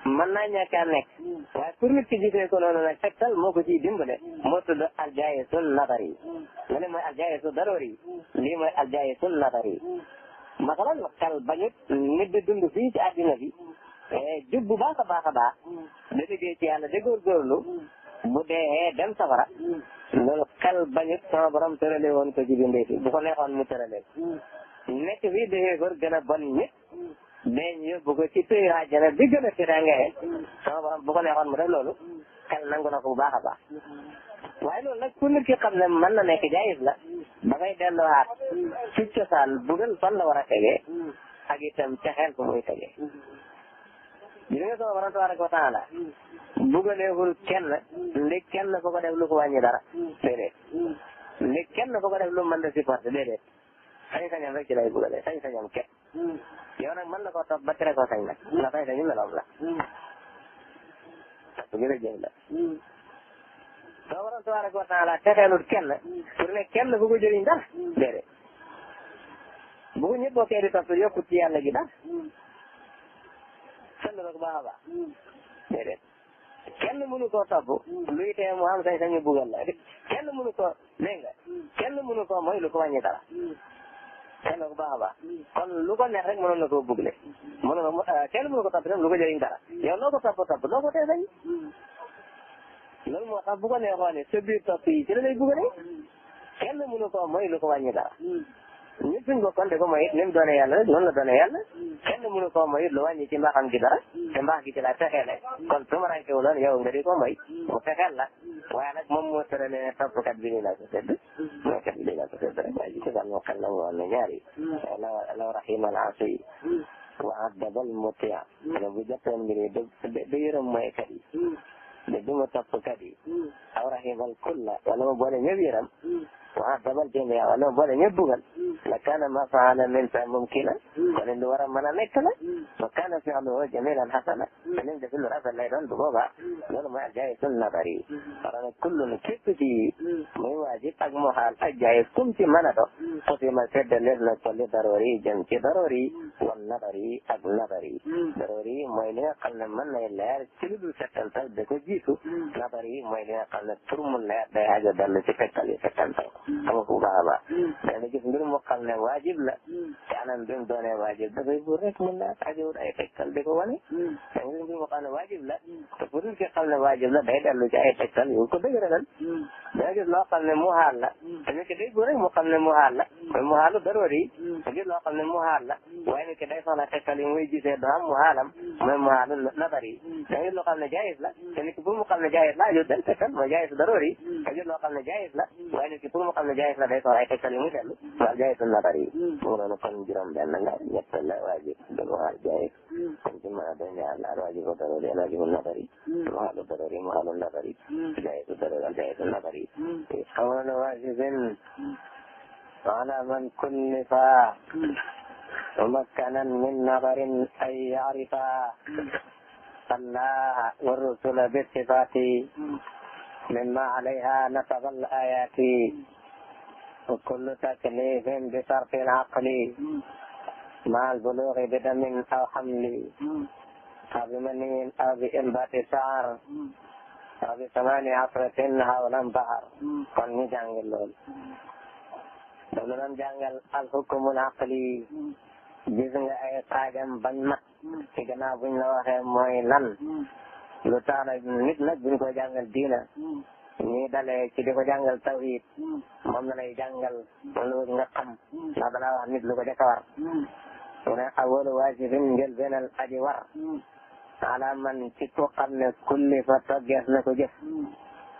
mën naa ñàkk a nekk waaye pour nit ki gisee ko noonu nag tegtal moo ko ciy dimbale moo tudd aljaa'izu nadari nga ne mooy aljaa'izu daroori lii mooy aljaa'izu nadari masalan xel bañut nit di dund fii ci àddina bi jub bu baax a baax a baax da liggéey ci yàlla de góorgóorlu bu dee dem safara loolu xel bañut sama borom tërale woon ko ci bindee fi bu ko neexoon mu tërale nekk fii dee góor gën a bon ñëpp dañ yóbbu ko ci pays àjjana bi gën a tiraange sama borom bu ko neexoon mu def loolu xel nangu na ko bu baax a baax waaye loolu nag ku nit ki xam ne mën na nekk jaayis la ba ngay delluwaat ci cosaan bugal fan la war a tegee ak itam ca xel fu muy tegee gis nga sama borom tabaraka wa taala bugaleewul kenn ndég kenn ko def lu ko wàññi dara déedéet ndég kenn ko def lu mën da supporter déedéet sañ-sañam rek ci lay bugale sañ-sañam képp yow nag mën na koo topp ba tere koo sañ nag na sañ-sañu meloom la topp gi rek jëf la sama borom tabaraka wa taala texeelul kenn pour ne kenn bu ko jëriñ dara déedéet bu ko ñëpp bokkee di topp yokkut ci yàlla gi dara seetlu na ko baax a baax déedéet kenn mënu koo topp luy tee mu am sañ-sañu bugal la kenn mënu koo dégg nga kenn mënu koo mooy lu ko wàññi dara seetlu ko baax a baax kon lu ko neex rek mënoon na koo bugale kenn mënu ko topp rek lu ko jëriñ dara yow loo ko topp loo ko tee sañ loolu moo tax bu ko neexoon ne sa biir topp yi ci la lay bugale kenn mënu koo mooy lu ko wàññi dara ñëpp suñ bokkoon de ko mooy it ni mu doone yàlla noonu la doone yàlla kenn mënu koo mooy it lu wàññi ci mbaaxam gi dara te mbaax gi ci la fexeele kon tumaranke wu loon yow nga di ko mooy mu fexeel la waaye nag moom moo tërale ne toppkat bi nii laa ko sedd mooy kat bi nii laa ko sedd rek waaye ci cosaan moo xel la mu woon ne ñaari law rahimal asi wa addabal mutia ne bu jottoon mbir yi da yërëm mooykat yi da duma toppkat yi aw rahimal kulla wala ma boole ñëpp yërëm wa dabal jëmee wala ma boole ñëpp bugal la kaana ma faala min sa mumkina kon lu war a mën a nekk la wa kaana fi'luhu jamilan hasana te lim def lu rafet lay doon bu boobaa loolu mooy jaayisun nadari wala nag kullu képp ci muy waajib ak muhaal ak jaayis kum ci mën a dox xusima seddaleef na ko li daruri jëm ci daruri wan nadari ak nadari daruri mooy li nga xam ne mën nay leer ci lu dul settantal da ko jiitu nadari mooy li nga xam ne pour mu leer day aajo dal ci fekkal yi settantal xam nga bu baax a baax dana gis mbir mu xam ne waajib la te anam bi mu doonee waajib dafay buur rek mën naa ajowut ay tegtal di ko wane da nga gis mbir mu xam ne waajib la te pour nit ki xam ne waajib la day dellu ci ay tegtal yu ko dëgëralal da nga gis loo xam ne muhaal la te nit ki day buur rek mu xam ne muhaal la mooy muhaalu daroori te gis loo xam ne muhaal la waaye nit ki day soxla tegtal yi muy gisee do am muhaalam mooy muhaalu nadari da nga gis loo xam ne jaayis la te nit ki pour mu xam ne jaayis la ajowut benn tegtal mooy jaayisu daroori te gis loo xam ne jaayis la waaye nit ki pour mu xam ne jaayis la day soxla ay tegtal yi muy dellu waaw jaayisu nadari mu noonu kon juróom benn nga ñett la waajib du muhaal jaayis kon ci mën a doon ñaar la waajibu daroori al waajibu nadari muhaalu daroori muhaalu nadari jaayisu daroori al jaayisu nadari قول واجب على من كلفا ممكنا من نظر أن يعرفا الله والرسل بالصفات مما عليها نصب الآيات وكل تكليف بصرف العقل مع البلوغ بدم أو حمل أو بمني أو بإنبات شعر aw bi 18 hawlan bahar kon ñu jàngal loolu daf la doon jàngal alhukumul aqli gis nga ay xaajam bañ mat ci gannaaw buñ la waxee mooy lan lu tax nag nit nag buñ ko jàngal diina ñuy dalee ci di ko jàngal tawhid moom la lay jàngal moom la nga xam ndax dalaa wax nit lu ko jëkk a war mu ne awalu waajibin njël benal aji war ala man ci ko xam ne kulli fa toggees na ko jëf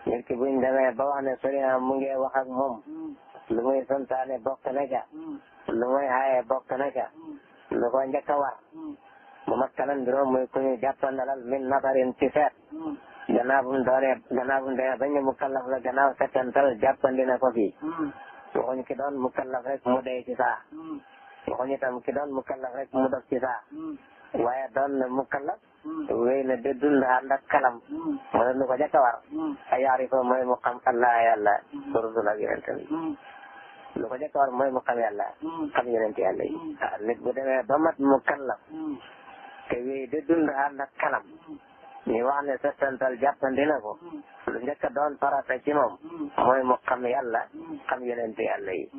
nit ki buñ demee ba wax ne soriya mu ngi wax ak moom lu muy santaane bokk na ca lu muy xaaye bokk na ca lu ko njëkk a war mu makkanan juróom muy ku ñu jàppandalal min nafarin ci seet gannaaw bu mu demee bañ ne mukallaf la gannaaw settantal jàppandi na ko fii waxuñ ki doon mukallaf rek mu dee ci saa waxuñ itam ki doon mukallaf rek mu dof ci saa waaye doon na mukallaf wéy na de dund ànd ak kalam mu ne lu ko jëkk a war a yaarifa mooy mu xam Allah yàlla rasul ak yonent bi lu ko jëkk a war mooy mu xam yàlla xam yonent yàlla yi nit bu demee ba mat mukallaf te wéy de dund ànd ak kalam ñu wax ne settantal jàppandi na ko lu njëkk a doon farata ci moom mooy mu xam yàlla xam yonent yàlla yi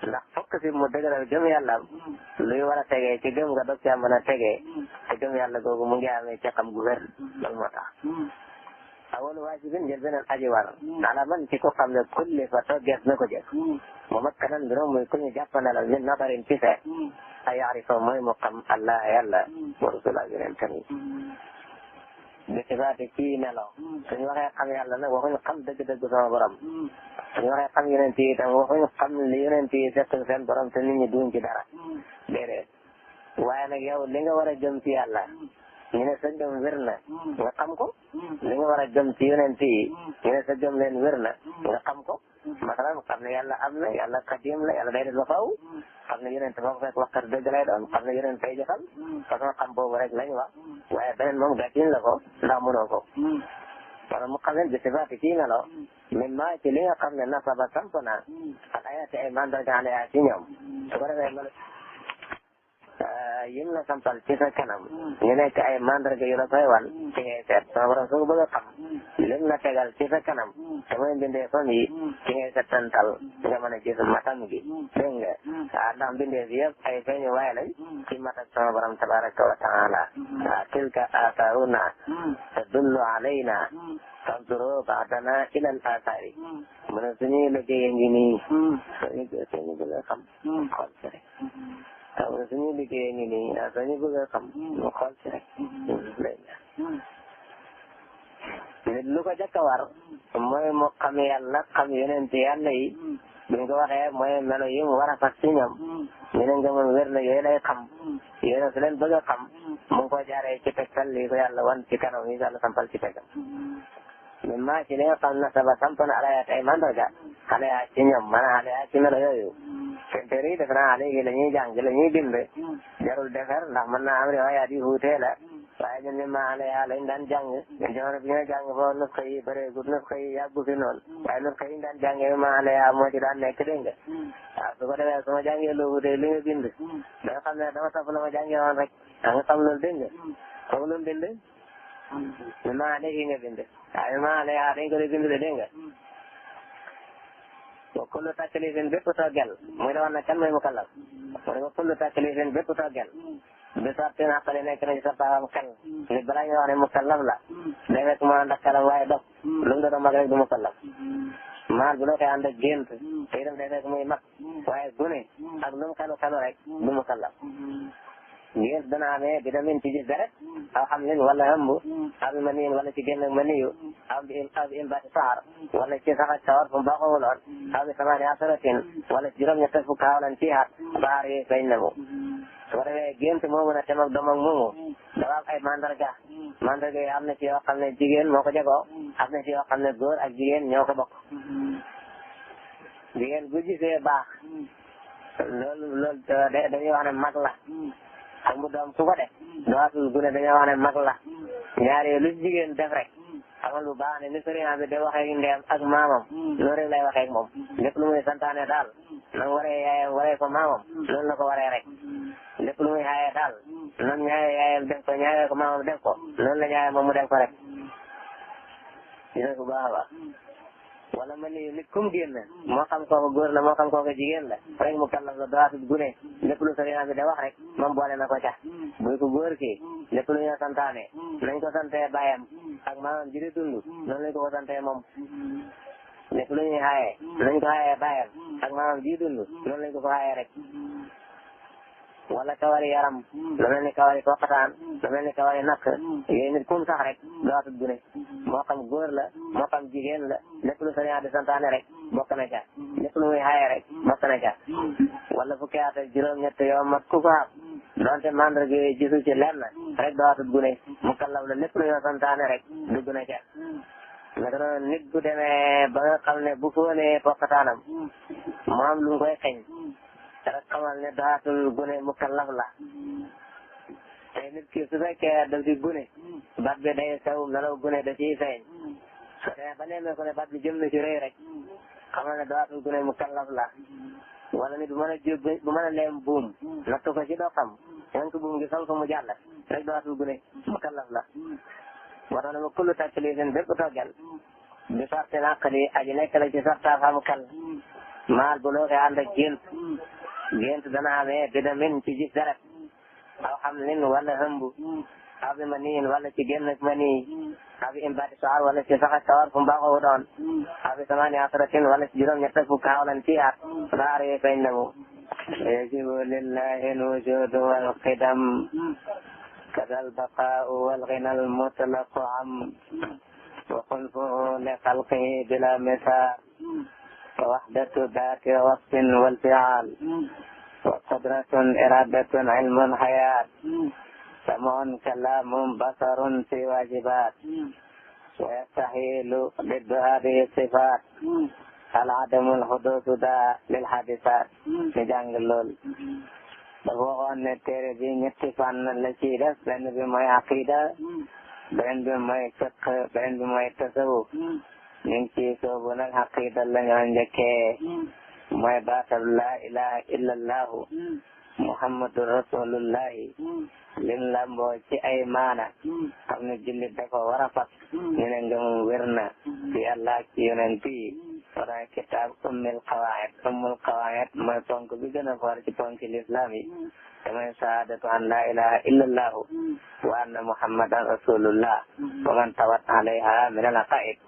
ndax fokk si mu dëgëral gëm yàlla luy war a tegee ci gëm nga dog caa mën a tegee te gëm yàlla googu mu ngi amee ci xam gu wér loolu moo tax awalu waajibin njël beneen aji war ala man ci ko xam ne kulli fa toggees na ko jëf mu makkanan mbirom muy ku ñu jàppandalal min nafarin ci seet ay yaarifa mooy mu xam allah yàlla wa rasula yeneen tamit bi sifaati ci melo suñu waxee xam yàlla nag waxuñu xam dëgg-dëgg sama borom suñu waxee xam yeneen yi itam waxuñu xam li yeneen yi fekk seen borom te nit ñi duñ ci dara déedéet waaye nag yow li nga war a jëm ci yàlla ñu ne sa gëm wér na nga xam ko li nga war a gëm ci yonent yi ñu ne sa gëm leen wér na nga xam ko masalan xam ne yàlla am na yàlla xadim la yàlla day def ba faaw xam ne yonent foo ko fekk waxkat dëgg lay doon xam ne yonent tay jëfal façon xam boobu rek lañ wax waaye beneen moom gàttin la ko ndax mënoo ko wala mu xam leen bi sifaati kii melo min maa ci li nga xam ne nasaba samp na al ayati ay mandarga ala ci ñoom su ko defee melo yim la sampal ci sa kanam ñu nekk ay mandarga yu la koy wan ci ngay seet sama borom soo ko bëgg a xam lim la tegal ci sa kanam te mooy mbindee fam yi ci ngay settantal nga mën a gis matam gi dégg nga ndax mbindee fi yëpp ay feeñu waay lañ ci matak sama borom tabaraka wa taala tilka atharuna tadullu alayna fanzuru ba'dana ila al athari mu ne suñuy liggéey ngi nii suñu bëgg a xam xool ci rek waaw suñu liggéey ngi nii dañu bëgg a xam ñu xool ci rek nit lu ko jëkk a war mooy mu xam yàlla xam yonent yàlla yi buñ ko waxee mooy melo yi mu war a fas ci ñoom ñu ne nga mën wér na yooyu lay xam yéen su leen bëgg a xam mu ngi ko jaaree ci tegtal lii ko yàlla wan ci kanam yi yàlla sampal ci tegam min maa ci li nga xam na saba samp na alayaat ay mandarga alayaat ci ñoom maanaam alayaat ci melo yooyu seen téere yi def naa léegi la ñuy jàng la ñuy bind jarul defar ndax mën naa am riwaayaat yu wuute la waaye ñun ni ma alayaat lañ daan jàng ñun jamono bi ñuy jàng foofu nusxa yi bëreegut nusxa yi yàggu fi noonu waaye nusxa yi ñu daan jàngee ma alayaat moo ci daan nekk dégg nga waaw su ko defee su ma jàngee lu wuute li nga bind da nga xam ne dama topp la ma jàngee woon rek da nga xam loolu dégg nga foofu lu mu bind mi ma léegi nga bind waaw mi ma alayaat dañ ko di bind de dégg nga wa kullu taklifin bépp toggel muy la wax na kan mooy mukallaf mu ne wa kullu taklifin bépp toggel bi sartin aqali nekk na ci sartaam xel nit balaa ñu wax ne mukallaf la day fekk mu ànd ak xelam waaye dof lu mu doon mag rek du mukallaf maal bu loo koy ànd ak gént te itam day fekk muy mag waaye gune ak lu mu xelu rek du mukallaf gént dana amee bi damin ci gis deret aw xam lin wala ëmb aw bi maniin wala ci génn maniyu aw bi imbaati saar wala ci sax ak sawar fu mu baaxoowuloon aw bi samaani asaratin wala ci juróom-ñett fukk hawlan ci at baar yi feeñ na mu su ko defee gént moomu na tem ak doom ak moomu dafa am ay mandarga yi am na ci yoo xam ne jigéen moo ko jagoo am na ci yoo xam ne góor ak jigéen ñoo ko bokk jigéen bu gisee baax loolu dañuy wax ne mag la ak mu doom su ko def dootul gune dañoo wax ne mag la ñaari lu jigéen def rek xamal bu baax ne ni sëriñ bi de waxee ndeem ak maamam loolu rek lay waxee ak moom lépp lu muy santaane daal na waree yaayam waree ko maamam loolu la ko waree rek lépp lu muy xaayee daal nan ñaaree yaayam def ko ñaaree ko maamam def ko loolu la ñaaree moom mu def ko rek dina ko baax a baax wala ma ni nit kum génn moo xam kooku góor la moo xam kooku jigéen la rek mu kallaf la dootul gune lépp lu sëriñ bi da wax rek moom boole na ko ca buy ko góor kii lépp lu ñu santaane nañ ko santee bàyyam ak maamam ji di dund noonu lañ ko santee moom lépp lu ñuy xaayee nañ ko xaayee bàyyam ak maamam ji dund noonu lañ ko xaayee rek wala kawari yaram lu mel ni kawari poqataan lu mel ni kawari nakk yooyu nit kum sax rek dootul gune moo xam góor la moo xam jigéen la lépp lu sëriñ di santaane rek bokk na ca lépp lu muy xaayee rek bokk na ca wala fukki at ak juróom-ñett yoo mat ku ko am donte mandarga yooyu gisu ci lenn rek dootul gune mu kallaf la lépp lu yoo santaane rek dugg na ca naka noonu nit bu demee ba nga xam ne bu fóonee poqataanam mu am lu mu koy xeñ rek xamal ne dootul gune mu kallaf la te nit ki su fekkee daf di gune bat bi day sew melaw gune da ciy feeñ so demee ba neemee ko ne bat bi jëm na ci rëy rek xamal ne dootul gune mu kallaf la wala nit bu mën a jóg bu mën a leem buum nattu ko ci doxam yan ko buum gi sol ko mu jàll rek dootul gune mu kallaf la wata na ma kullu taklifin bépp toggal bi sarti naqli aji nekk la ci sarta xam kal maal bu loo koy ànd ak gént dana amee bidamin ci gis deret aw xam lin wala hëmb aw bi maniin wala ci génn ak mani aw bi imbaati soar wala ci sax ak sawar fu mu baaxoo doon aw bi samaani asratin wala ci juróom-ñett fukk hawlan ci at baar yi feeñ na mu yajibu lillahi alwujudu walqidam kada albaqaau walghina almutlaqu am wa xulfuhu li xalqihi bila misaal wa wahdatu daati wasfin walfiaal wa qudratun iradatun ilmun hayat samun kalamun basarun fi wajibat wa yastahilu diddu hadihi sifat al adamul hududu da lil hadisat ñu jàng lool dafa waxoon ne téere bi ñetti fànn la ciy def benn bi mooy aqida beneen bi mooy fiqh beneen bi mooy tasawuf ñu ngi ciy soobu nag aqida la ñoo njëkkee mooy baatal laa ilaha illallahu muhammadu rasulullahi lim lamboo ci ay maana xam ne jullit dafa war a fas ñu ne ngëmum wér na ci yàlla ci yonent yi wala kitaab ummul qawaid mooy ponk bi gën a foor ci ponki l'islam yi te mooy saadatu an laa ilaha illallahu wa anna muhammadan rasulullah wa man tawat alayha min al aqaid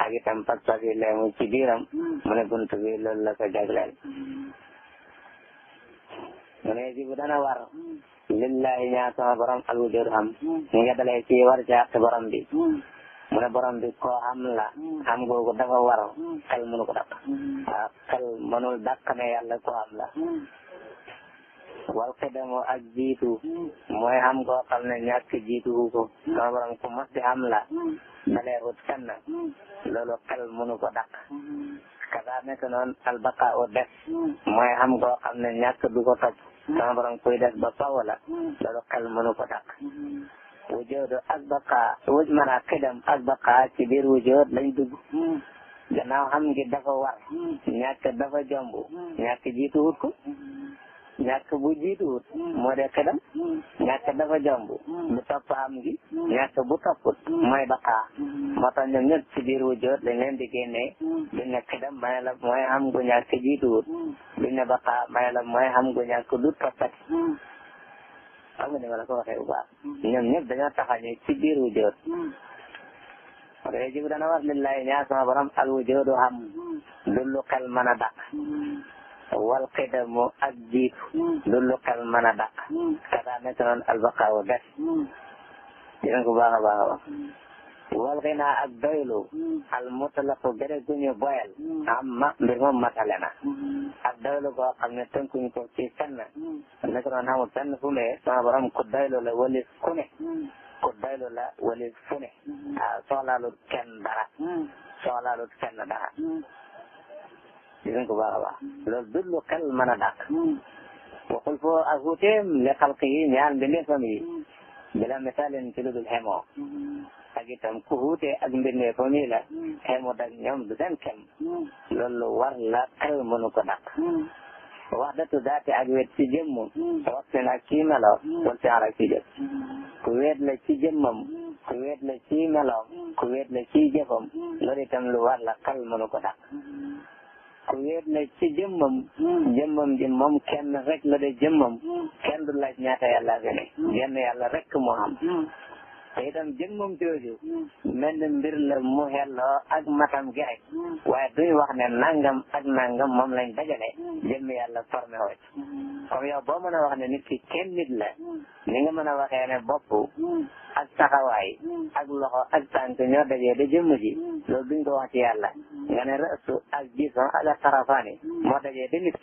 ak itam pas-pas yi leemu ci biiram mu ne buntu bi loolu la ko jagleel mu ne ji bu dana war lillahi ñaa sama borom al wujud xam ñi nga dalee ci war ci àq borom bi mu ne borom bi koo xam la xam googu dafa war xel mënu ko dàq waaw xel mënul dàq ne yàlla koo xam la wal xidamu ak jiitu mooy xam koo xam ne ñàkk jiitu ko sama borom ku mos di xam la dalee wut fenn loolu xel mënu ko dàq kadaa nekk noonu albaqa u des mooy xam koo xam ne ñàkk du ko topp sama borom kuy des ba faw la loolu xel mënu ko dàq wujudu ak baqa maanaam xidam ak baqa ci biir wujud lañ dugg gannaaw xam ngi dafa war ñàkk dafa jomb ñàkk jiituwut ko ñàkk bu jiituwut moo de xidam ñàkk dafa jomb bu topp xam ngi ñàkk bu topput mooy baqa moo tax ñoom ñëpp ci biir wujud lañ leen di génnee duñ ne xidam may la mooy xam gu ñàkk jiituwut duñ ne baqa may la mooy xam gu ñàkk du toppati xam nga ni ma la ko waxee bu baax ñoom ñëpp dañoo taxañu ci biir wujud wala yajibu dana war lillahi ñaa sama borom al wujudu xam dullu xel mën a dàq wal qidamu ak jiitu dullu xel mën a dàq kada nekk noonu albaqaawu des dinañ ko baax a baax a baax wal xina ak doylu al mutlaqu gëre gu ñu boyal amma mbir moom matale na ak doylu koo xam ne tënkuñ ko ci fenn nekk noonu xamul fenn fu ne sama borom ku doylu la walis ku ne ku doylu la walis fu ne waaw soxlaalut kenn dara soxlaalut kenn dara dinañ ko baax a baax loolu dullu xel mën a dàq waxul foo ak wuteem li xalqi yi ñaan mbindeefam yi bila misaalin ci lu dul xemoo ak itam ku wuute ak mbindeefam yi la xemut ak ñoom du seen kem loolu war la xel mënu ko dàq wahdatu daati ak wet ci jëmmam waxtin ak ci melo wal fi'l ak ci jëf ku wet la ci jëmmam ku wet la ci meloom ku wet la ci jëfam loolu itam lu war la xel mënu ko dàq ku wéet na ci jëmmam jëmmam ji moom kenn rek la de jëmmam kenn du laaj ñaata yàlla fi ne genn yàlla rek moo xam te itam jëmmam jooju mel ni mbir la mu xelloo ak matam gi rek waaye duñ wax ne nangam ak nangam moom lañ dajale jëmmi yàlla formé woo ci comme yow boo mën a wax ne nit ki kenn nit la ni nga mën a waxee ne bopp ak taxawaay ak loxo ak tànk ñoo dajee da jëmm ji loolu duñ ko wax ci yàlla nga ne rësu ak gisam ak tarafaani moo dajee da nit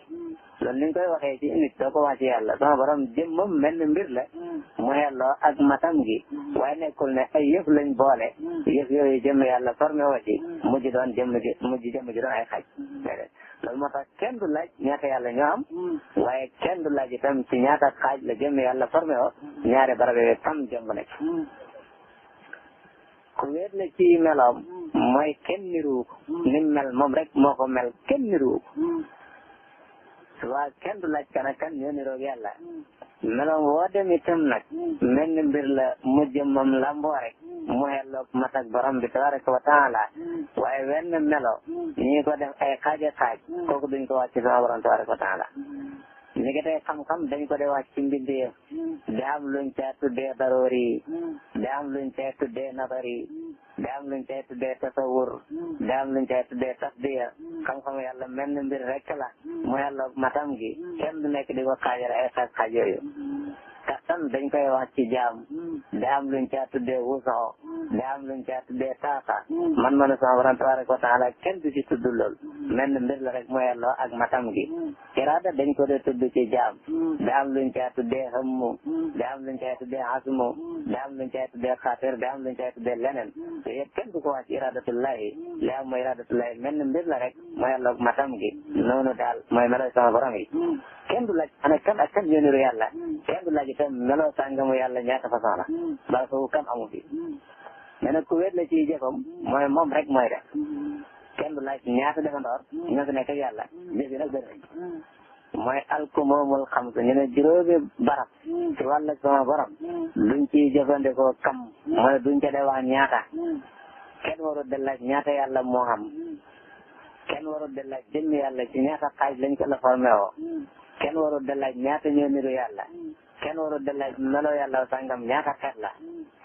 loolu ni nga koy waxee ci nit doo ko wax ci yàlla sama borom jëmmam mel ni mbir la mu xelloo ak matam gi waaye nekkul ne ay yëf lañ boole yëf yooyu jëmm yàlla formé woo ci mujj doon jëmm ji doon ay xaj loolu moo tax kenn du laaj ñaata yàlla ñoo am waaye kenn du laaj itam ci ñaata xaaj la jëmm yàlla formé woo ñaari barab yooyu tam jëmb na ci ku wéet la ci meloom mooy kenn niru ko ni mel moom rek moo ko mel kenn niru ko waaye kenn du laaj kan ak kan ñoo niroog yàlla meloom woo dem itam nag mel ni mbir la mu jëmmam lamboo rek mu xelloog mat ak borom bi tabaraka wa taala waaye wenn melo ñi ko def ay xaaja xaaj kooku duñ ko wax ci sama borom tabaraka wa taala ni ki tey xam-xam dañ ko dee wàcc ci mbindeef di am luñ caa tuddee daroori di am luñ caa tuddee nadari da am luñ cay tuddee tasawur da am luñ cay tuddee tasdiya xam-xam yàlla mel ni mbir rek la mu yàlla matam gi kenn du nekk di ko xaajale ay xaaj yooyu kattan dañ koy wax ci jaam da am luñ caa tuddee wusoo da am luñ caa tuddee taasa man sama borom tabaraka wa taala kenn du ci tudd lool mel ni mbir la rek mu yàlla ak matam gi iraada dañ ko dee tudd ci jaam da am luñ caa tuddee xëmmu da am luñ caa tuddee asmu da am luñ caa tuddee xaatir da am luñ caa tuddee leneen te yëpp kenn du ko wax ci iradatullahi li am mooy iradatullahi mel ni mbir la rek mu yàlla ak matam gi noonu daal mooy melo sama borom yi kenn du laaj ana kan ak kan ñoo niru yàlla kenn du laaj itam meloo sàngamu yàlla ñaata façon la bala foofu kam amu fi mais nag ku wéet la ci jëfam mooy moom rek mooy def kenn du laaj ñaata defandoor ñoo fi nekk ak yàlla jëf yi nag bëri nañ mooy alkumoomul xam su ñu ne juróomi barab ci wàll sama borom luñ ciy jëfandikoo kam mooy duñ ca de wax ñaata kenn warul de laaj ñaata yàlla moo xam kenn warul de laaj jëmm yàlla ci ñaata xaaj lañ ko la formé woo kenn warul de laaj ñaata ñoo niru yàlla kenn warul de laaj melo yàlla sàngam ñaata xeet la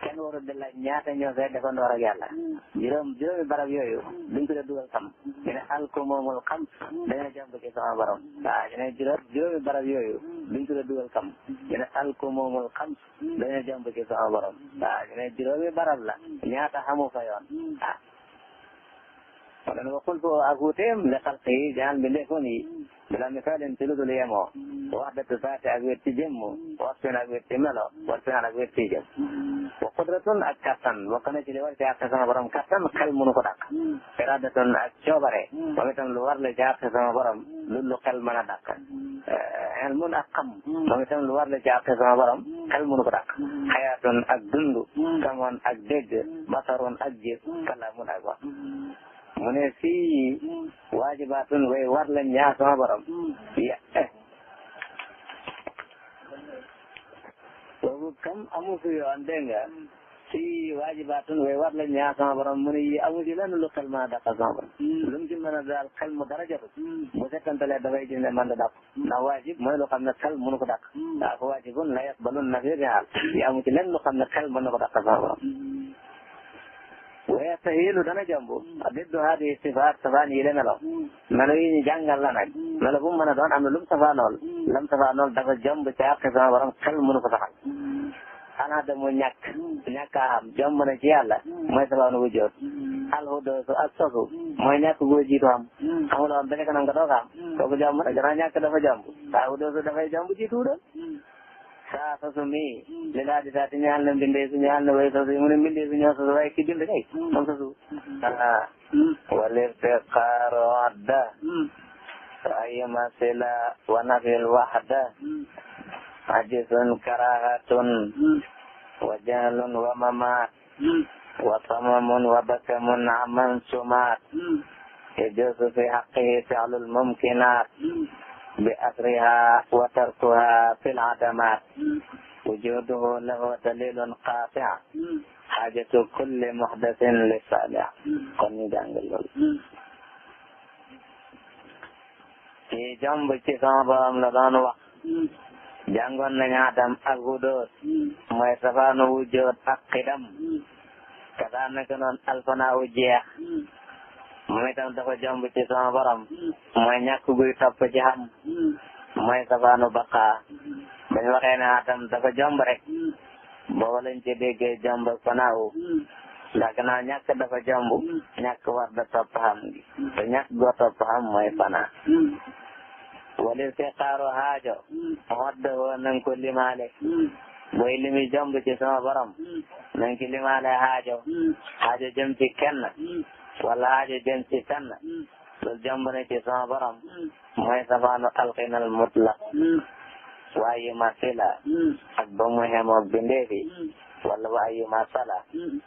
kenn warul de laaj ñaata ñoo fee defandoor ak yàlla juróomi barab yooyu duñ ko de dugal xam ñu ne alkumoomul xam dañoo jàmb ci sama borom waaw ñu ne juróomi barab yooyu duñ ko de dugal xam ñu ne alkumoomul xam dañoo jàmb ci sama borom waaw ñu ne juróomi barab la ñaata xamu fa yoon ah wala nga xul foo ak wuuteem li xalq yi jaal bi ndefoon yi bila misaalin ci lu dul yemoo wax dëgg saate ak wér ci jëmm wax seen ak wér ci melo wax seen ak wér ci jëm wa qudratun ak kattan bokk na ci li war ci àq sama borom kattan xel mënu ko dàq iradatun ak coobare moom itam lu war la ci àq sama borom lu xel mën a dàq ilmun ak xam moom itam lu war la ci àq sama borom xel mënu ko dàq xayaatun ak dund samoon ak dégg basarun ak gis kalaamun ak wax mu ne fii waajibaatun way war la ñaa sama borom ya boobu kam amu fi yoon dégg nga fii waajibaatun way war la ñaa sama borom mu ne yi amu ci lenn lu xel mën a dàqal sama borom lu mu ci mën a daal xel mu dara jotut bu settantalee dafay gis ne man da dàq ndax waajib mooy lu xam ne xel mënu ko dàq daa ko waajibun la yaqbalun nafi rial yi amu ci lenn lu xam ne xel mën na ko dàqal sama borom waaye sahilu dana jombu diddu hadi sifaat safaan yi le melo melo yi ñu jàngal la nag melo bu mu mën a doon am na lu mu safaanool lam safaanool dafa jomb ci àq sama borom xel mënu ko saxal xanaa da mu ñàkk a xam jomb na ci yàlla mooy safaanu wujjoot alxudoosu ak sosu mooy ñàkk goo jiitu xam xamula woon ba nekk nam nga doog xam kooku jomb na gannaaw ñàkk dafa jomb waaye xudoosu dafay jomb jiitu doon saa sosu mi li laa di saati ñaal na mbindee su ñaal na way sosu mu ne mbindee su ñoo sosu waaye ki bind kay moom sosu walirtiqaaru adda ayma sila wa nafil wahda ajisun karahatun wa jahlun wa mamat wa samamun wa bakamun aman sumat yajuzu fi haqqihi fi'lul mumkinat bi asriha wa tarkuha fil adamat wujuduhu lahu dalilun qati' hajatu kulli muhdathin li salih kon ñu jàngal loolu ci jomb ci sama borom la doon wax jàngoon nañu Adam ak Hudoot mooy safaanu wujjoot ak xidam kasaa naka noon alfanaawu jeex moom itam dafa jomb ci sama borom mooy ñàkk guy topp ci xam mooy safaanu baqaa dañu waxee ne Adam dafa jomb rek booba lañ ci déggee jomb ak fanaawu ndax gannaaw ñàkk dafa jomb ñàkk war da topp xam gi te ñàkk goo topp xam mooy fanaa walil fi xaaru haajo wadda woo nanga ko limaale booy limi jomb ci sama borom nanga ki limaale haajo jëm ci kenn wala haajo jëm ci kenn loolu jomb na ci sama borom mooy safaanu alxinal mutlaq waaye ma sila ak ba mu xemoo bindeefi wala waaye ma sala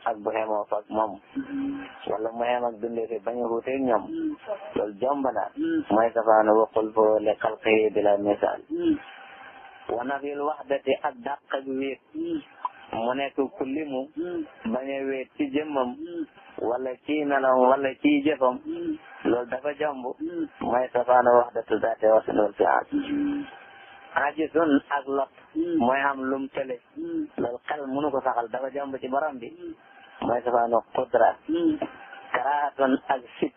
ak bu xemoo fak moom wala mu xem ak bindeefi bañ a xuuteeg ñoom loolu jomb na mooy safaanu waqul foo li xalqihi bila misaal wa nafil waxdati ak dàq ak wéet mu nekk ku limu bañ a wéet ci jëmmam wala ci meloom wala ci jëfam loolu dafa jomb mooy safaanu waxdatu zaate wa sunul fi'al ajisun ak lot mooy am lum tële loolu xel mënu ko saxal dafa jomb ci borom bi mooy safaanu qudra. karahatun ak sib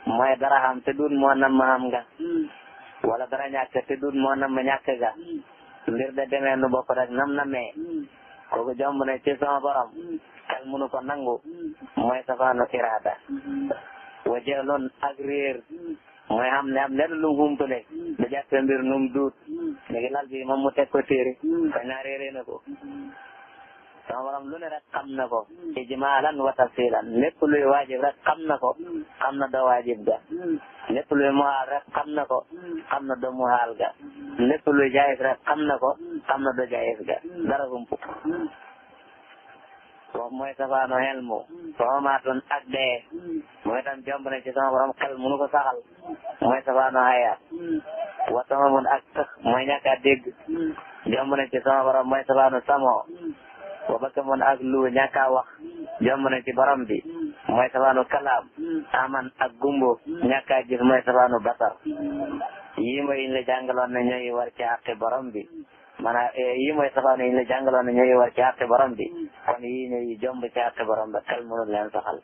mooy dara xam te duut moo nam ma xam nga. wala dara ñàkk te duut moo nam ma ñàkk ga. mbir de demee nu bokk rek nam namee. kooku jomb na ci sama borom. xel munu ko nangu. mooy safaanu irada. wajeeloon ak réer. mooy xam ne am lenn lu mu humpale. da jàppe mbir num duut. léegi lal bi moom mu teg ko téere. kañ naa réeree na ko. sama borom lu ne rek xam na ko. ijmaalan wa tafsilan lépp luy waajib rek xam na ko. xam na doo waajib ga. lépp luy muhaal rek xam na ko. xam na doo muhaal ga. lépp luy jaayis rek xam na ko. xam na doo jaayis ga. dara humpu. foofu mooy safaano helmu. soomaatun ak dee. mooy tam jomb na ci sama borom xel munu ko saxal. mooy safaano hayaat. watama mun ak tëx mooy ñàkk a dégg. jomb na ci sama borom mooy safaano samoo. wa bakka mun ak lu ñàkk a wax. jomb na ci borom bi. mooy safaano kalaam. aman ak gumbo. ñàkk a gis mooy safaano basar. yii mooy yiñ la jàngaloon ne ñooy war ci àqi borom bi. maanaam yii mooy safaano yiñ la jàngaloon ne ñooy war ci àqi borom bi. kon yii ñooy jomb ci àqi borom ba xel mënul leen saxal.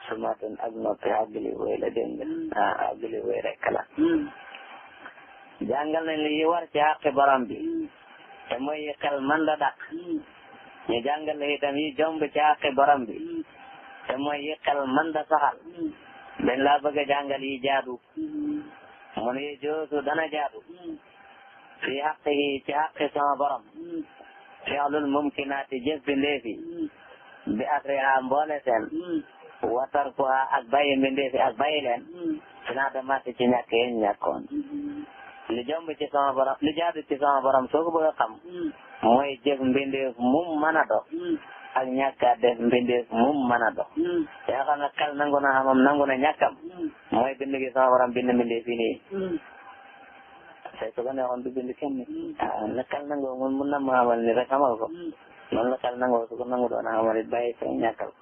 sumaatun ak noppi àggali woy la dégg nga. àggali woy rek la. jàngal nañ li yi war ci àqi borom bi. te mooy yi xel man la dàq. ñu jàngal la itam yi jomb ci àqi borom bi. te mooy yi xel man da saxal. dañ laa bëgg a jàngal yi jaadu. mu ne yi joosu dana jaadu. fi xaqi ci xaqi sama borom. fi'lul mumkinaati jëf bi ndeefi. bi asriha mboole seen. wa tarkuha ak bàyyi mbindeefi ak bàyyi leen. sinaa damati ci ñàkk yéen ñàkkoon. li jomb ci sama borom li jaadu ci sama borom soo ko bëgg a xam. mooy jëf mbindeef mum mën a dox. ak ñàkk a def mbindeef mum mën a dox. yaa xam ne xel nangu na xamam nangu na ñàkkam. mooy bind gi sama borom bind mbindeef yi nii. tey su ko neexoon du bind kenn. la xel nangoo mun na ma xamal ni rek xamal ko. noonu la xel nangoo su ko nangu doon xamal it bàyyi ko ñàkkal ko.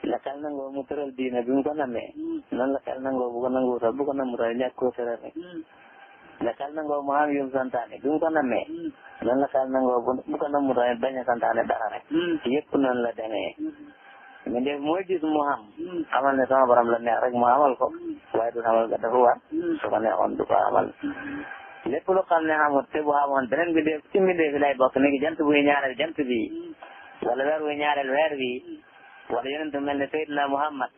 la xel nangoo mu tëral diine bi mu ko namee. noonu la xel nangoo bu ko nangu sax bu ko namu sax ñàkk koo tëral rek. la xel nangoo mu am yum santaane bi mu ko namee. noonu la xel nangoo bu ko namu sax bañ a santaane dara rek. yëpp noonu la demee. mais de mooy gis mu xam. xamal ne sama borom la neex rek mu xamal ko. waaye du xamal nga dafa war. su ko neexoon du ko xamal. lépp lu xam ne xamut te bu xamoon beneen bi de ci mbindee fi lay bokk ni jant buy ñaareel jant bi. wala weer buy ñaareel weer bi. wala yonent mel ne Seydina Muhammad.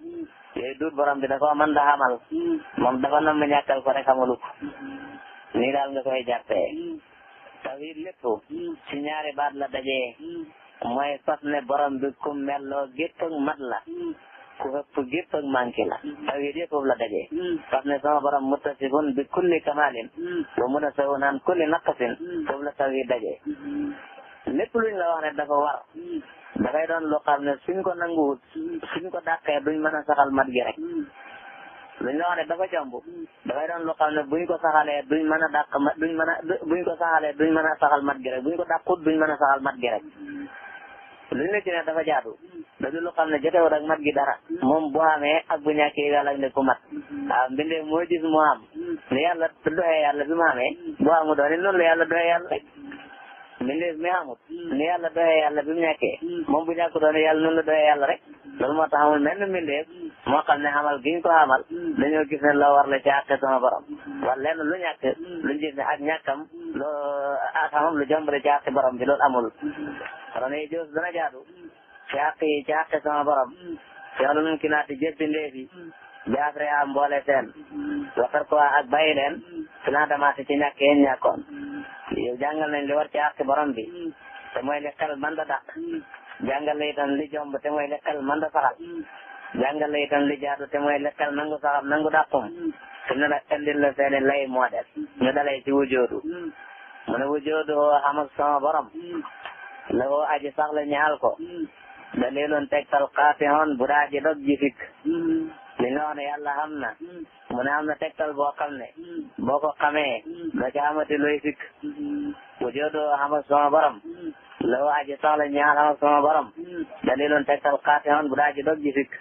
yooyu duut borom bi da koo mën da xamal. moom dafa nam ma ñàkkal ko rek xamalu ko. nii daal nga koy jàppee. tawhid lépp. ci ñaari baat la dajee. mooy fas ne borom bi ku melloo gépp ak mat la. ku ëpp gépp ak manqué la. tawhid yëpp foofu la dajee. fas ne sama borom muttasifun bi kulli kamalin. wa munasahun an kulli naqasin. foofu la tawhid dajee. lépp luñ la wax ne dafa war. dafay doon loo xam ne suñ ko nanguwut. suñ ko dàqee duñ mën a saxal mat gi rek. luñ la wax ne dafa jomb. dafay doon loo xam ne buñ ko saxalee duñ mën a dàq mat buñ ko saxalee duñ mën a saxal mat gi rek buñ ko dàqut duñ mën a saxal mat gi rek. luñ la ci ne dafa jaadu. da du lu xam ne jotewut ak mat gi dara. moom bu amee ak bu ñàkkee yàlla ak ne ku mat. waaw mbindee moo gis mu am. ne yàlla doxee yàlla bi mu amee. bu amu doon noonu la yàlla doxee yàlla rek. mbindee mi amut. ne yàlla doxee yàlla bi mu ñàkkee. moom bu ñàkk doon yàlla noonu la doxee yàlla rek. loolu moo tax amul menn mbindee moo xam ne xamal giñ ko xamal. dañoo gis ne la war la ci àtte sama borom. wala lenn lu ñàkk luñ gis ne ak ñàkkam loo ak xamam lu jombale ci àtte borom bi loolu amul. kon ne jos dana jaadu. ci àq yi ci àq sama borom. fi'lul mumkinaati jëf bi ndeefi. bi asriha mboole seen. waxar ko ak bàyyi leen. sinaa damaati ci ñàkk yéen ñàkkoon. yow jàngal nañ li war ci àq borom bi. te mooy li xel man da dàq. jàngal la itam li jomb te mooy li xel man da saxal. jàngal la itam li jaadu te mooy li xel nangu saxal nangu dàqum. su ne la indil la seeni lay moo def. ñu dalay ci wujoodu. mu ne wujoodu xam ak sama borom. la woo aji sax la ñaal ko. dalilun tegtal qaati'un bu daa ji dog ji fikk. li nga wax ne yàlla xam na. mu ne am na tegtal boo xam ne. boo ko xamee. doo ca amati looy fikk. wujoodu xam ak sama borom. la woo aji sax la ñaal xam ak sama borom. dalilun tegtal qaati'un bu daa ji dog ji fikk.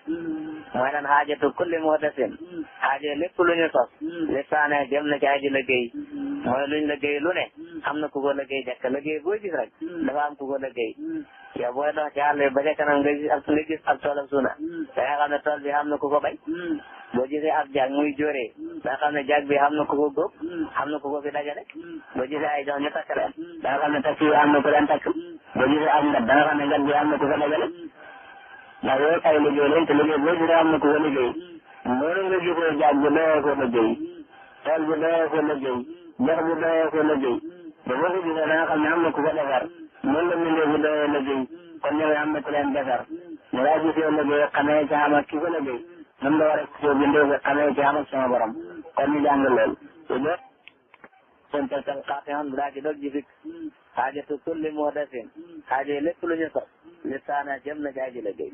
mooy lan xaajatu kulli muhdathin. xaaje lépp lu ñu sos. lisaane jëm na ci aji liggéey. mooy luñ liggéey lu ne. am na ku ko liggéey jëkk liggéey boo gis rek. dafa am ku ko liggéey. yow booy dox ci àll bi ba ca kanam nga gis ab toolam suuna da nga xam ne tool bi xam na ku ko bay. boo gisee ab jaag muy jóoree da nga xam ne jaag bi xam na ku ko góob xam na ku ko fi dajale. boo gisee ay jox ñu takk leen da nga xam ne takk yi am na ku leen takk. boo gisee ab ngat da nga xam ne ngat bi am na ku ko dajale. ndax yooyu ay liggéey lañ te liggéey boo gisee am na ku ko liggéey. noonu nga gisee jaag bi doyee ko liggéey tool bi doyee ko liggéey ñax bi doyee ko liggéey te boo ko gisee da nga xam ne am na ku ko defar. noonu la mbindee bi doyee liggéey kon ñoom am na ku leen defar ñu laa gisee liggéey xamee ci am ak ki ko liggéey noonu la war a gisee bindee bi xamee ci am ak sama borom kon ñu jàng lool ilo son tegtal xaatihan bu daa ci dog ji fik xaajatu kulli muhdasin xaaje lépp lu ñu sos li saana jëm na jaaji liggéey